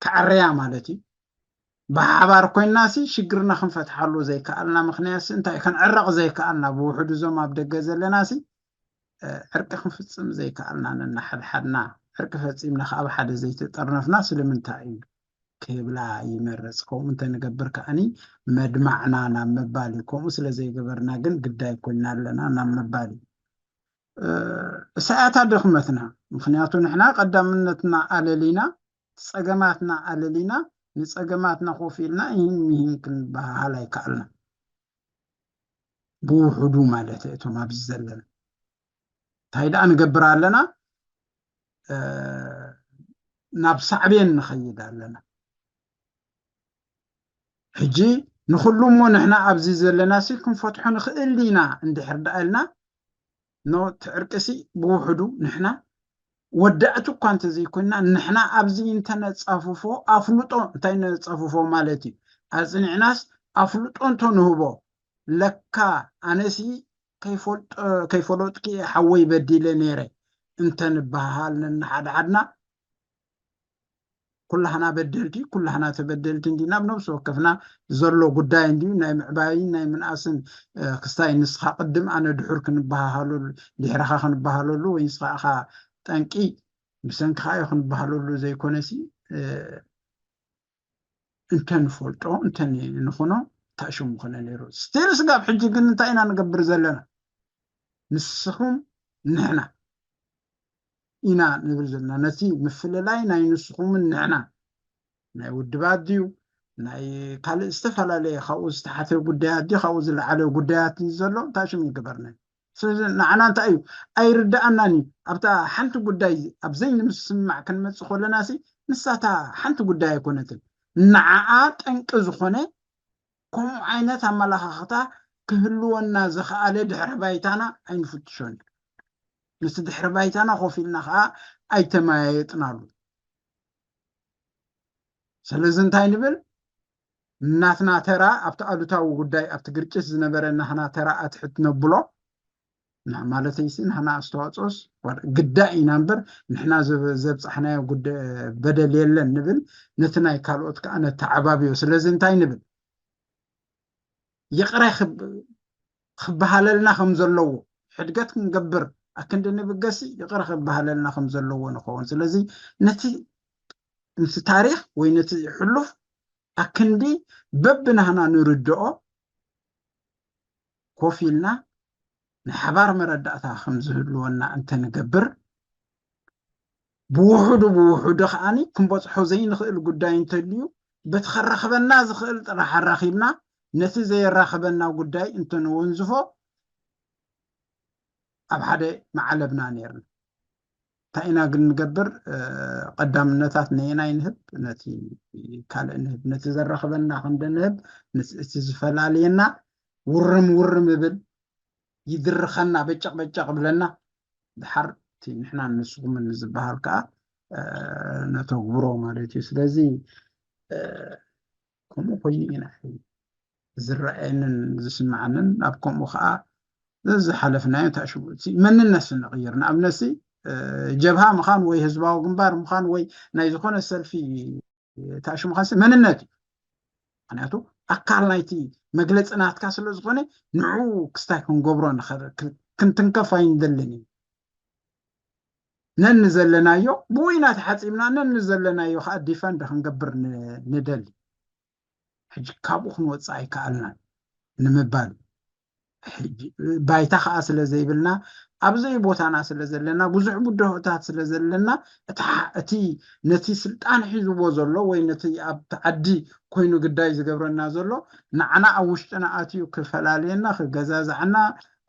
ክዕረያ ማለት እዩ። ብሓባር ኮይናሲ ሽግርና ክንፈትሓሉ ዘይከኣልና ምክንያትሲ እንታይ እዩ? ከንዕረቕ ዘይከኣልና፣ ብውሕዱ እዞም ኣብ ደገ ዘለናሲ ዕርቂ ክንፍፅም ዘይከኣልና፣ ነናሓድሓድና ዕርቂ ፈፂምና ከኣ ኣብ ሓደ ዘይተጠርነፍና ስለምንታይ እዩ ክብላ ይመርፅ። ከምኡ እንተንገብር ከኣኒ መድማዕና ናብ ምባል እዩ። ከምኡ ስለ ዘይገበርና ግን ግዳይ ኮይና ኣለና ናብ ምባል እዩ። እሳያታ ድኽመትና፣ ምክንያቱ ንሕና ቀዳምነትና ኣለሊና፣ ፀገማትና ኣለሊና፣ ንፀገማትና ኮፍ ኢልና ይህን ምሂን ክንበሃሃል ኣይከኣልና። ብውሕዱ ማለት እቶም ኣብዚ ዘለና እንታይ ደኣ ንገብር ኣለና? ናብ ሳዕቤን ንኸይድ ኣለና። ሕጂ ንኹሉ እሞ ንሕና ኣብዚ ዘለናሲ ክንፈትሖ ንኽእል ኢና እንድሕር ደኣ ኢልና፣ ኖ፣ እቲ ዕርቅሲ ብውሕዱ ንሕና ወዳእቲ እኳ እንተዘይኮንና፣ ንሕና ኣብዚ እንተነጻፍፎ ኣፍልጦ፣ እንታይ ነጻፍፎ ማለት እዩ? ኣጽኒዕናስ ኣፍልጦ እንተንህቦ፣ ለካ ኣነሲ ከይፈልጦ-፣ ከይፈለጥኩ እየ ሓወይ በዲለ ነይረ እንተንበሃል ነንሓድሓድና፣ ኩላህና በደልቲ፣ ኩላህና ተበደልቲ እንዲና። ኣብ ነብሲ ወከፍና ዘሎ ጉዳይ እንዲዩ፣ ናይ ምዕባይን ናይ ምንኣስን ክስታይ ንስኻ ቅድም ኣነ ድሑር ክንበሃሃለሉ፣ ድሕርኻ ክንበሃለሉ ወይ ንስኻ ኢኻ ጠንቂ ብሰንክኻ እዩ ክንበሃለሉ ዘይኮነሲ፣ እንተንፈልጦ እንተንኾኖ ታሽሙ ኮነ ነይሩ። ስቲል ስጋብ ሕጂ ግን እንታይ ኢና ንገብር ዘለና? ንስኹም ንሕና ኢና ንብል ዘለና። ነቲ ምፍልላይ ናይ ንስኹምን ንሕና ናይ ውድባት ድዩ ናይ ካልእ ዝተፈላለየ ካብኡ ዝተሓተ ጉዳያት ድዩ ካብኡ ዝለዓለ ጉዳያት እዩ ዘሎ ታሽሙ ይግበርና። ስለዚ ንዓና እንታይ እዩ ኣይርድኣናን እዩ። ኣብታ ሓንቲ ጉዳይ ኣብ ዘይንምስማዕ ክንመፅእ ከለና ሲ ንሳታ ሓንቲ ጉዳይ ኣይኮነትን። ንዓኣ ጠንቂ ዝኾነ ከምኡ ዓይነት ኣመላኻኽታ ክህልወና ዝኸኣለ ድሕረ ባይታና ኣይንፍትሾን። ምስቲ ድሕረ ባይታና ኮፍ ኢልና ከዓ ኣይተመያየጥናሉ። ስለዚ እንታይ ንብል? ናትና ተራ ኣብቲ ኣሉታዊ ጉዳይ ኣብቲ ግርጭት ዝነበረ ናህና ተራ ኣትሕት ነብሎ ማለተይሲ ናህና ኣስተዋፅኦስ ግዳይ ኢና እምበር ንሕና ዘብፃሕናዮ በደል የለን ንብል። ነቲ ናይ ካልኦት ከዓ ነተዓባብዮ። ስለዚ እንታይ ንብል? ይቕረ ክበሃለልና ከም ዘለዎ ሕድገት ክንገብር ኣክንዲ ንብገሲ ይቕረ ክበሃለልና ከም ዘለዎ ንኸውን። ስለዚ ነቲ ምስ ታሪኽ ወይ ነቲ ሕሉፍ ኣክንዲ በብናህና ንርድኦ ኮፍ ኢልና ንሓባር መረዳእታ ከም ዝህልወና እንተንገብር ብውሕዱ ብውሕዱ ከዓኒ ክንበፅሖ ዘይንኽእል ጉዳይ እንተልዩ በቲ ከራኽበና ዝኽእል ጥራሕ ኣራኺብና ነቲ ዘየራኽበና ጉዳይ እንተንወንዝፎ ኣብ ሓደ መዓለብና ነይርና። እንታይ ኢና ግን ንገብር? ቀዳምነታት ነየናይ ንህብ? ነቲ ካልእ ንህብ። ነቲ ዘራኽበና ክንደ ንህብ፣ እቲ ዝፈላልየና ውርም ውርም እብል ይድርኸና፣ በጨቕ በጨቕ ብለና። ድሓር እቲ ንሕና ንስኹምን ዝበሃል ከዓ ነተግብሮ ማለት እዩ። ስለዚ ከምኡ ኮይኑ ኢና ዝረኣየንን ዝስምዓንን። ኣብ ከምኡ ከዓ ዝሓለፍናዮ ታሽሙ መንነት ስንቕይር ንኣብነሲ ጀብሃ ምዃን ወይ ህዝባዊ ግንባር ምዃን ወይ ናይ ዝኾነ ሰልፊ ታሽሙ ኻሲ መንነት እዩ። ምክንያቱ ኣካል ናይቲ መግለፂ ናትካ ስለ ዝኾነ ንዑ ክስታይ ክንገብሮ ክንትንከፍ ኣይንደልን እዩ። ነን ዘለናዮ ብኡ ኢና ተሓፂብና፣ ነን ዘለናዮ ከዓ ዲፈንድ ክንገብር ንደሊ። ሕጂ ካብኡ ክንወፅእ ኣይከኣልናን ንምባል ባይታ ከዓ ስለ ዘይብልና ኣብ ዘይቦታና ስለ ዘለና ብዙሕ ብድሆታት ስለ ዘለና እቲ ነቲ ስልጣን ሒዝዎ ዘሎ ወይ ነቲ ኣብቲ ዓዲ ኮይኑ ግዳይ ዝገብረና ዘሎ ንዓና ኣብ ውሽጥና ኣትዩ ክፈላልየና ክገዛዝዓና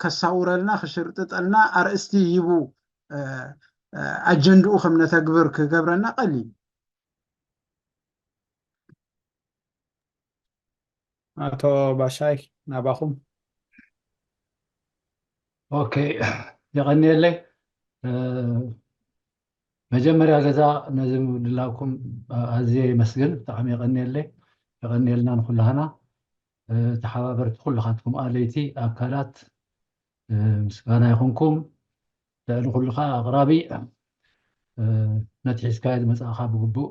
ከሳውረልና ክሽርጥጠልና ኣርእስቲ ሂቡ ኣጀንድኡ ከም ነተግብር ክገብረና ቀሊል። ኣቶ ባሻይ ናባኹም። ኦኬ፣ የቐንየለይ። መጀመርያ ገዛ ነዚ ምድላውኩም ኣዝየ የመስግን፣ ብጣዕሚ የቐንየለይ። የቐንየልና ንኩላህና ተሓባበርቲ ኩልኻትኩም ኣለይቲ ኣካላት ምስጋና ይኹንኩም። ልዕሊ ኩሉ ከዓ ኣቕራቢ ነቲ ሒዝካዮ ዝመፃእኻ ብግቡእ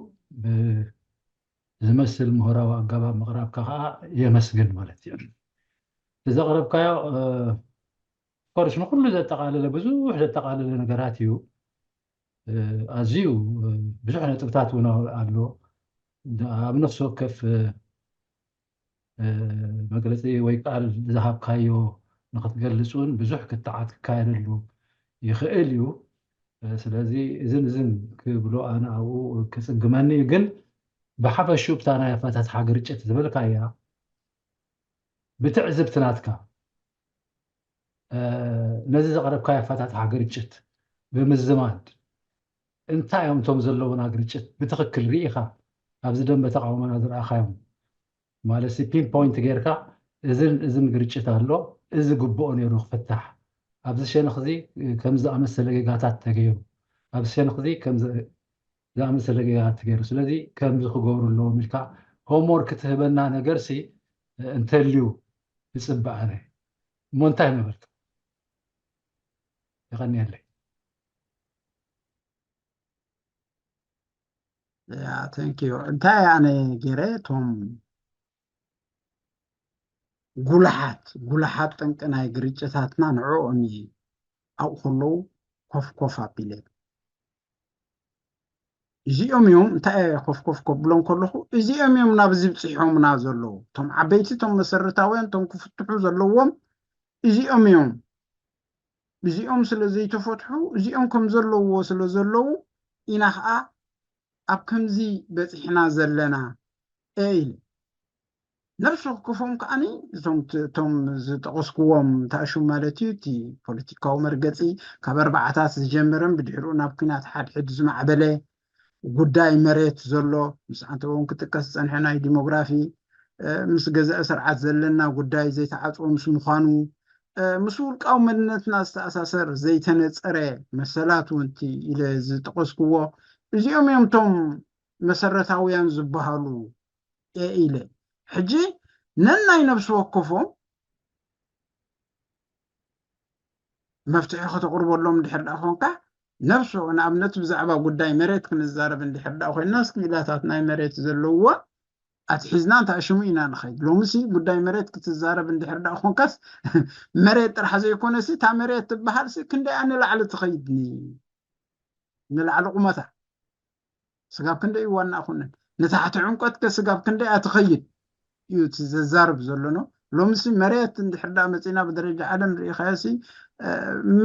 ብዝመስል ምሁራዊ ኣገባብ ምቕራብካ ከዓ የመስግን ማለት እዩ። እዚ ዘቕረብካዮ ኮርስ ንኩሉ ዘጠቓለለ ብዙሕ ዘጠቓለለ ነገራት እዩ። ኣዝዩ ብዙሕ ነጥብታት እውን ኣሎ። ኣብ ነፍሲ ወከፍ መግለፂ ወይ ቃል ዝሃብካዮ ንክትገልፅ እውን ብዙሕ ክትዓት ክካየደሉ ይኽእል እዩ። ስለዚ እዝን እዝን ክብሎ ኣነ ኣብኡ ክፅግመኒ እዩ። ግን ብሓፈሹ ብታ ናይ ኣፈታትሓ ግርጭት ዝበልካያ ብትዕዝብቲ ናትካ ነዚ ዘቕረብካዮ ኣፈታትሓ ግርጭት ብምዝማድ እንታይ እዮም እቶም ዘለውና ግርጭት ብትኽክል ርኢኻ ኣብዚ ደንበ ተቃውሞና ዝረኣኻዮም ማለት ሲ ፒን ፖይንት ጌርካ እዝን እዝን ግርጭት ኣሎ፣ እዚ ግብኦ ነይሩ ክፍታሕ፣ ኣብዚ ሸነኽ እዚ ከም ዝኣመሰለ ጌጋታት ተገይሩ፣ ኣብዚ ሸነኽ እዚ ከም ዝኣመሰለ ጌጋታት ተገይሩ፣ ስለዚ ከምዚ ክገብሩ ኣለዎም ኢልካ ሆምወርክ ትህበና ነገር ሲ እንተልዩ ይፅበ ኣነ እሞ እንታይ ምበልካ? የቐንየለይ። ያ ቴንክ ዩ። እንታይ ኣነ ገይረ እቶም ጉልሓት ጉልሓት ጠንቂ ናይ ግርጭታትና ንዕኦም እየ ኣብኡ ከለዉ ኮፍ ኮፍ ኣቢለ እዚኦም እዮም እንታይ እየ ኮፍ ኮፍ ከብሎም ከለኹ እዚኦም እዮም ናብዚ ብፅሒሖምና ዘለዉ እቶም ዓበይቲ እቶም መሰረታውያን እቶም ክፍትሑ ዘለዎም እዚኦም እዮም እዚኦም ስለ ዘይተፈትሑ እዚኦም ከም ዘለውዎ ስለ ዘለዉ ኢና ከዓ ኣብ ከምዚ በፂሕና ዘለና እየ ኢለ ነብሲ ወከፎም ከዓኒ እቶም ዝጠቐስክዎም ተኣሽም ማለት እዩ እቲ ፖለቲካዊ መርገፂ ካብ ኣርባዓታት ዝጀመረን ብድሕሪኡ ናብ ኩናት ሓድሕድ ዝማዕበለ ጉዳይ መሬት ዘሎ ምስ ኣንተ እውን ክጥቀስ ዝፀንሐ ናይ ዲሞግራፊ ምስ ገዛኢ ስርዓት ዘለና ጉዳይ ዘይተዓፅዎ ምስ ምዃኑ ምስ ውልቃዊ መንነትና ዝተኣሳሰር ዘይተነፀረ መሰላት እውን እቲ ኢለ ዝጠቐስክዎ እዚኦም እዮም እቶም መሰረታውያን ዝበሃሉ እየ ኢለ ሕጂ ነናይ ነብሲ ወከፎም መፍትሒ ከተቕርበሎም እንድሕር ደኣ ኮንካ ነብሲ ንኣብነት ብዛዕባ ጉዳይ መሬት ክንዛረብ እንድሕር ደኣ ኮይና ስክኢላታት ናይ መሬት ዘለውዋ ኣትሒዝና እንተኣሽሙ ኢና ንኸይድ ሎምሲ ጉዳይ መሬት ክትዛረብ እንድሕር ደኣ ኮንካስ መሬት ጥራሕ ዘይኮነሲ እታ መሬት ትበሃልሲ ክንደያ ንላዕሊ ትኸይድኒ ንላዕሊ ቁመታ ስጋብ ክንደይ ዋና ኣይኮነን ንታሕቲ ዕምቆት ከ ስጋብ ክንደይ ኣትኸይድ እዩ እቲ ዘዛርብ ዘሎ ነው ሎምሲ መሬት እንድሕር ዳ መፂና ብደረጃ ዓለም ርኢኻዮሲ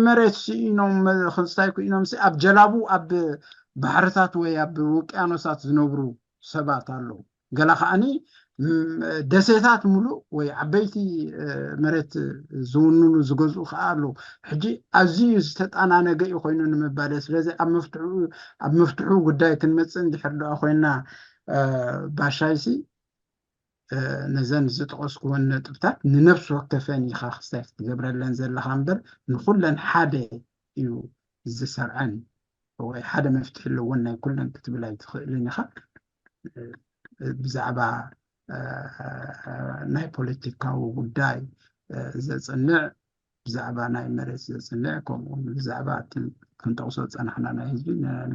መሬት ስኢኖም ክስታይ ክኢኖምሲ ኣብ ጀላቡ ኣብ ባሕርታት ወይ ኣብ ውቅያኖሳት ዝነብሩ ሰባት ኣለዉ ገላ ከዓኒ ደሴታት ሙሉእ ወይ ዓበይቲ መሬት ዝውንኑ ዝገዝኡ ከዓ ኣለዉ ሕጂ ኣዝዩ ዝተጣናነገ እዩ ኮይኑ ንምባል ስለዚ ኣብ መፍትሑ ጉዳይ ክንመፅእ እንድሕር ደኣ ኮይና ባሻይሲ ነዘን ዝጠቐስኩወን ነጥብታት ንነብሲ ወከፈን ኢኻ ክስታይ ክትገብረለን ዘለኻ እምበር ንኩለን ሓደ እዩ ዝሰርዐን ወይ ሓደ መፍትሒ ኣለዎን ናይ ኩለን ክትብል ኣይትኽእልን ኢኻ ብዛዕባ ናይ ፖለቲካዊ ጉዳይ ዘፅንዕ ብዛዕባ ናይ መሬት ዘፅንዕ ከምኡ ብዛዕባ እቲ ክንጠቕሶ ዝፀናሕና ናይ ህዝቢ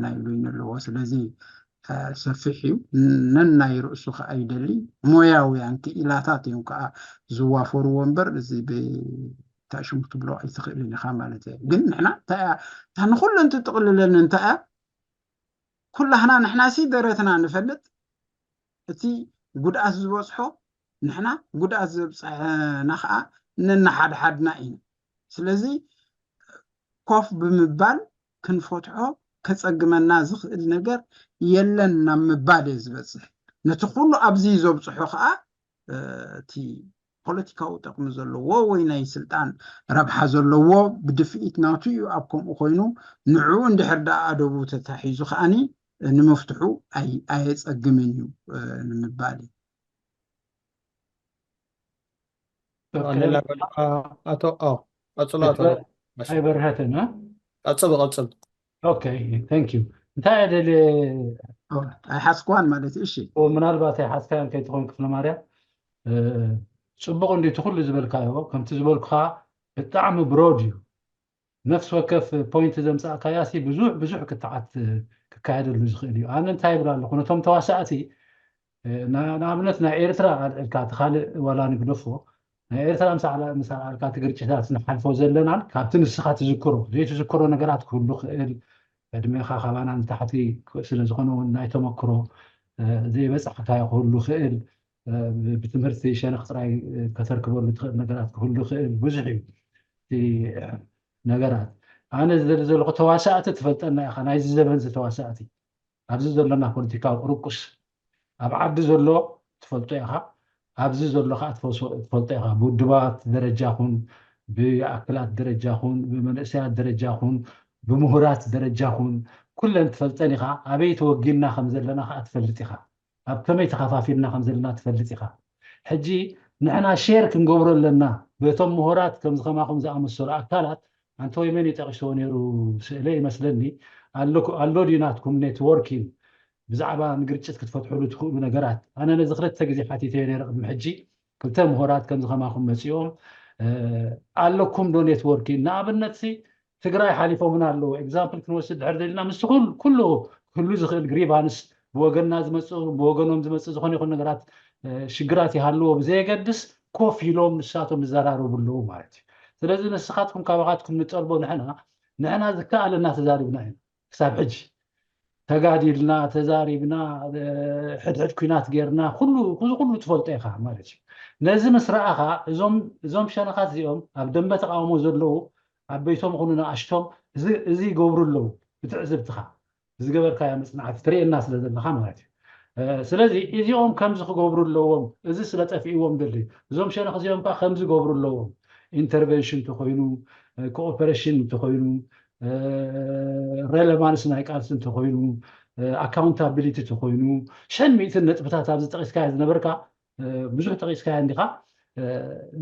ናይ ሉይን ኣለዎ ስለዚ ሰፊሕ እዩ ነናይ ርእሱ ከዓ ይደሊ ሞያውያን ክኢላታት እዮም ከዓ ዝዋፈርዎ እምበር እዚ ብታሽሙ ክትብሎ ኣይትኽእልን ኢኻ ማለት እየ ግን ንሕና እንታይ እያ እታ ንኩለን ትጥቕልለን እንታይ እያ ኩላህና ንሕና ሲ ደረትና ንፈልጥ እቲ ጉድኣት ዝበፅሖ ንሕና ጉድኣት ዘብፀሐና ከዓ ነናሓድሓድና ኢና ስለዚ ኮፍ ብምባል ክንፈትሖ ከፀግመና ዝኽእል ነገር የለን ናብ ምባል እየ ዝበፅሕ ነቲ ኩሉ ኣብዚ ዘብፅሖ ከዓ እቲ ፖለቲካዊ ጥቕሚ ዘለዎ ወይ ናይ ስልጣን ረብሓ ዘለዎ ብድፍኢት ናቱ እዩ ኣብ ከምኡ ኮይኑ ንዕኡ እንድሕር ደኣ ኣደቡ ተታሒዙ ከዓኒ ንምፍትሑ ኣየፀግምን እዩ ንምባል እዩ ኦኬ። ኣቶ ኣዎ፣ ቀጽሎ ኣቶ ኣይበርሀትን። ቀጽሎ ቀጽሎ። ኦኬ፣ thank you። እንታይ ደለ ኣይሓስኳን ማለት እዩ። እሺ፣ ምናልባት ኣይሓስካን ከይትኾን ክፍለ ማርያም፣ ጽቡቕ እንዲ እቲ ኩሉ ዝበልካዮ፣ ከምቲ ዝበልኩኻ ብጣዕሚ ብሮድ እዩ። ነፍሲ ወከፍ ፖይንት ዘምጻእካያ ሲ ብዙሕ ብዙሕ ክትዓት ክካየደሉ ዝኽእል እዩ። ኣነ እንታይ ይብል ኣለኹ ነቶም ተዋሳእቲ፣ ንኣብነት ናይ ኤርትራ ኣልዕልካ እቲ ካልእ ዋላ ንግደፎ፣ ናይ ኤርትራ ምስ ኣልዓልካ እቲ ግርጭታት ንሓልፎ ዘለናን ካብቲ ንስኻ ትዝክሮ ዘይትዝክሮ ነገራት ክህሉ ክእል፣ ዕድሜኻ ካባና ንታሕቲ ስለዝኾነ እውን ናይ ተመክሮ ዘይበጻሕካዮ ክህሉ ክእል፣ ብትምህርቲ ሸነኽ ጥራይ ከተርክበሉ ትኽእል ነገራት ክህሉ ክእል ብዙሕ እዩ እቲ ነገራት። ኣነ ዝደሊ ዘለኹ ተዋሳእቲ ትፈልጠና ኢኻ፣ ናይዚ ዘበን ዝተዋሳእቲ ኣብዚ ዘሎና ፖለቲካዊ ቅርቁስ ኣብ ዓዲ ዘሎ ትፈልጦ ኢኻ፣ ኣብዚ ዘሎ ከዓ ትፈልጦ ኢኻ። ብውድባት ደረጃ ኹን ብኣክላት ደረጃ ኹን ብመንእሰያት ደረጃ ኹን ብምሁራት ደረጃ ኹን ኩለን ትፈልጠን ኢኻ። ኣበይ ተወጊንና ከም ዘለና ከዓ ትፈልጥ ኢኻ። ኣብ ከመይ ተኸፋፊልና ከም ዘለና ትፈልጥ ኢኻ። ሕጂ ንሕና ሼር ክንገብሮ ኣለና በቶም ምሁራት ከምዚ ከማኹም ዝኣመሰሉ ኣካላት። ኣንተ ወይ መን እዩ ጠቂስዎ ነይሩ ስእለ ይመስለኒ ኣሎ ድዩ ናትኩም ኔትወርኪንግ ብዛዕባ ንግርጭት ክትፈትሕሉ ትኽእሉ ነገራት? ኣነ ነዚ ክልተ ግዜ ሓቲተዮ ነይረ ቅድሚ ሕጂ። ክልተ ምሁራት ከምዚ ከማኹም መፂኦም ኣለኩም ዶ ኔትወርኪንግ ንኣብነት ትግራይ ሓሊፎምና ኣለዉ። ኤግዛምፕል ክንወስድ ድሕር ደሊና ምስ ኩሉ ክህሉ ዝኽእል ግሪቫንስ ብወገንና ዝመፅእ ብወገኖም ዝመፅእ ዝኾነ ይኹን ነገራት ሽግራት ይሃልዎ ብዘየገድስ ኮፍ ኢሎም ንሳቶም ይዘራረቡ ኣለዉ ማለት እዩ። ስለዚ ንስኻትኩም ካባኻትኩም ንጠልቦ ንሕና ንሕና ዝከኣለና ተዛሪብና ኢና ክሳብ ሕጂ ተጋዲልና ተዛሪብና ሕድሕድ ኩናት ጌርና ኩሉ ኩዚ ኩሉ ትፈልጦ ኢኻ ማለት እዩ። ነዚ ምስ ረኣኻ እዞም እዞም ሸነኻት እዚኦም ኣብ ደንበ ተቃውሞ ዘለዉ ዓበይቶም ይኹኑ ንኣሽቶም እዚ ይገብሩ ኣለዉ ብትዕዝብትኻ ዝገበርካዮ መፅናዕቲ ትርእየና ስለ ዘለኻ ማለት እዩ። ስለዚ እዚኦም ከምዚ ክገብሩ ኣለዎም፣ እዚ ስለ ጠፊእዎም ደሊ እዞም ሸነኽ እዚኦም ከዓ ከምዚ ገብሩ ኣለዎም። ኢንተርቨንሽን እንተኮይኑ፣ ኮኦፐሬሽን እንተኮይኑ፣ ሬሌቫንስ ናይ ቃልሲ እንተኮይኑ፣ ኣካውንታቢሊቲ እንተኮይኑ፣ ሸን ሚእትን ነጥብታት ኣብዚ ጠቂስካዮ ዝነበርካ ብዙሕ ጠቂስካዮ እንዲኻ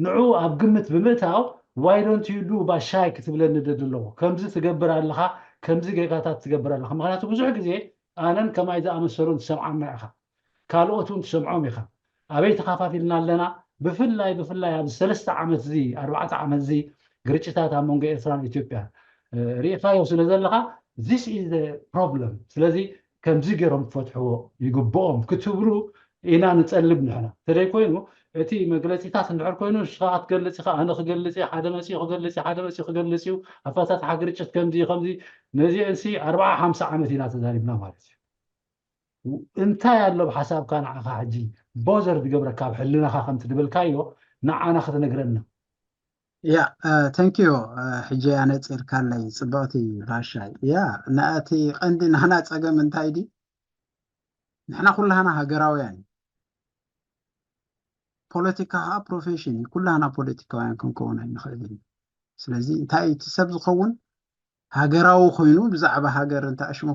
ንዑ ኣብ ግምት ብምእታው why don't you do ባሻይ ክትብለኒ ደሊ ኣለኹ። ከምዚ ትገብር ኣለኻ፣ ከምዚ ጌጋታት ትገብር ኣለኻ። ምክንያቱ ብዙሕ ግዜ ኣነን ከማይ ዝኣመሰሉን ትሰምዓና ኢኻ፣ ካልኦት እውን ትሰምዖም ኢኻ። ኣበይ ተኻፋፊልና ኣለና? ብፍላይ ብፍላይ ኣብዚ ሰለስተ ዓመት እዚ ኣርባዕተ ዓመት እዚ ግርጭታት ኣብ መንጎ ኤርትራን ኢትዮጵያ ርኢኻዮ ስለ ዘለኻ this is problem። ስለዚ ከምዚ ገይሮም ክፈትሕዎ ይግብኦም ክትብሉ ኢና ንጸልብ ንሕና። ተደይ ኮይኑ እቲ መግለጺታት እንድሕር ኮይኑ ንስኻ ክትገልጽ ኢኻ፣ ኣነ ክገልጽ እየ፣ ሓደ መጺኡ ክገልጽ እዩ፣ ሓደ መጺኡ ክገልጽ እዩ፣ ኣፈታትሓ ግርጭት ከምዚ እዩ፣ ከምዚ ነዚአንሲ ኣርብዓ ሓምሳ ዓመት ኢና ተዛሪብና ማለት እዩ። እንታይ ኣሎ ብሓሳብካ ንዓኻ ሕጂ ቦዘር ዝገብረካ ኣብ ሕልናኻ ከምቲ ዝበልካዮ ንዓና ክትነግረና። ያ ተንኪዩ። ሕጂ ኣነፂርካለይ ፅብቕቲ ባሻይ። ያ ናእቲ ቀንዲ ናህና ፀገም እንታይ ዲ ንሕና ኩላህና ሃገራውያን እዩ። ፖለቲካ ከዓ ፕሮፌሽን እዩ። ኩላህና ፖለቲካውያን ክንከውን ኣይንኽእልን። ስለዚ እንታይ እቲ ሰብ ዝኸውን ሃገራዊ ኮይኑ ብዛዕባ ሃገር እንተ ኣሽሙ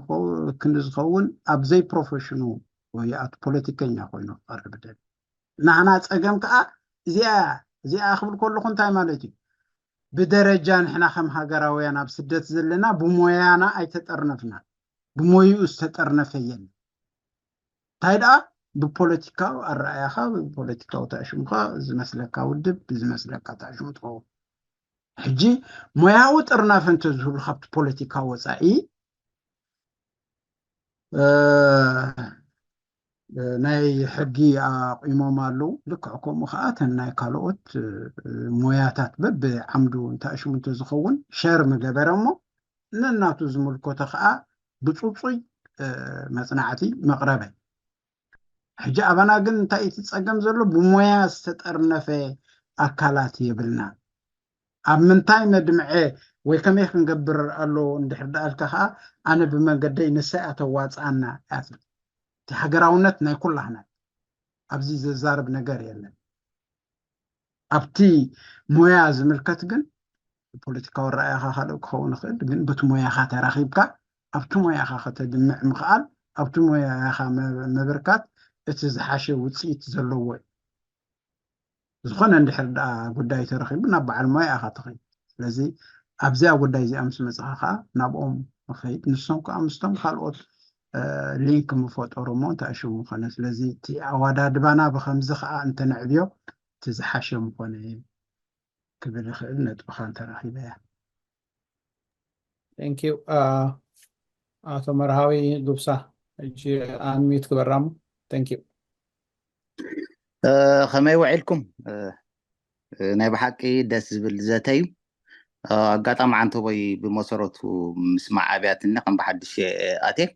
ክንዲ ዝኸውን ኣብ ዘይፕሮፌሽኑ ወይ ኣቲ ፖለቲከኛ ኮይኑ ክቐርብ ደል ናህና ፀገም ከዓ እዚኣ እዚኣ ክብል ከለኹ እንታይ ማለት እዩ? ብደረጃ ንሕና ከም ሃገራውያን ኣብ ስደት ዘለና ብሞያና ኣይተጠርነፍና። ብሞይኡ ዝተጠርነፈ የለን። እንታይ ደኣ ብፖለቲካዊ ኣረኣያኻ ብፖለቲካዊ ተኣሽሙኻ ዝመስለካ ውድብ ብዝመስለካ ተኣሽሙ ትኸውን። ሕጂ ሞያዊ ጥርናፈ እንተዝህሉ ካብቲ ፖለቲካ ወፃኢ ናይ ሕጊ ኣቂሞም ኣለዉ። ልክዕ ከምኡ ከዓ ተን ናይ ካልኦት ሞያታት በብዓምዱ እንተኣሽሙ እንተዝኸውን ሸር ምገበረ እሞ ነናቱ ዝምልከቶ ከዓ ብፅፁይ መፅናዕቲ መቕረበ። ሕጂ ኣባና ግን እንታይ እቲ ፀገም ዘሎ ብሞያ ዝተጠርነፈ ኣካላት የብልና። ኣብ ምንታይ መድምዐ ወይ ከመይ ክንገብር ኣሎ እንድሕር ደኣልካ ከዓ ኣነ ብመንገደይ ንሳ እያ ተዋፅኣና እያ ትብል። እቲ ሃገራውነት ናይ ኩላህና ኣብዚ ዘዛርብ ነገር የለን። ኣብቲ ሞያ ዝምልከት ግን ፖለቲካዊ ረኣያኻ ካልእ ክኸውን ይኽእል፣ ግን በቲ ሞያኻ ተራኺብካ ኣብቲ ሞያኻ ከተድምዕ ምኽኣል ኣብቲ ሞያኻ ምብርካት እቲ ዝሓሸ ውፅኢት ዘለዎ እዩ። ዝኾነ እንድሕር ደኣ ጉዳይ ተረኺቡ ናብ በዓል ሞያ ኢኻ ትኸይድ። ስለዚ ኣብዚኣ ጉዳይ እዚኣ ምስ መፅኻ ከዓ ናብኦም ምኸይድ፣ ንሶም ከዓ ምስቶም ካልኦት ሊንክ ምፈጠሩ እሞ እንታይ ሽሙ ምኾነ። ስለዚ እቲ ኣወዳድባና ብከምዚ ከዓ እንተነዕብዮ እቲ ዝሓሸ ምኾነ ክብል ይኽእል። ነጥብኻ እንተረኺበያ። Thank you። ኣቶ መርሃዊ ጉብሳ፣ ሕጂ ኣንሚት ክበራሙ። Thank you። ከመይ ውዒልኩም? ናይ ብሓቂ ደስ ዝብል ዘተ እዩ። ኣጋጣሚ ዓንተቦይ ብመሰረቱ ምስማዕ ኣብያትኒ ከም ብሓድሽ ኣትየ።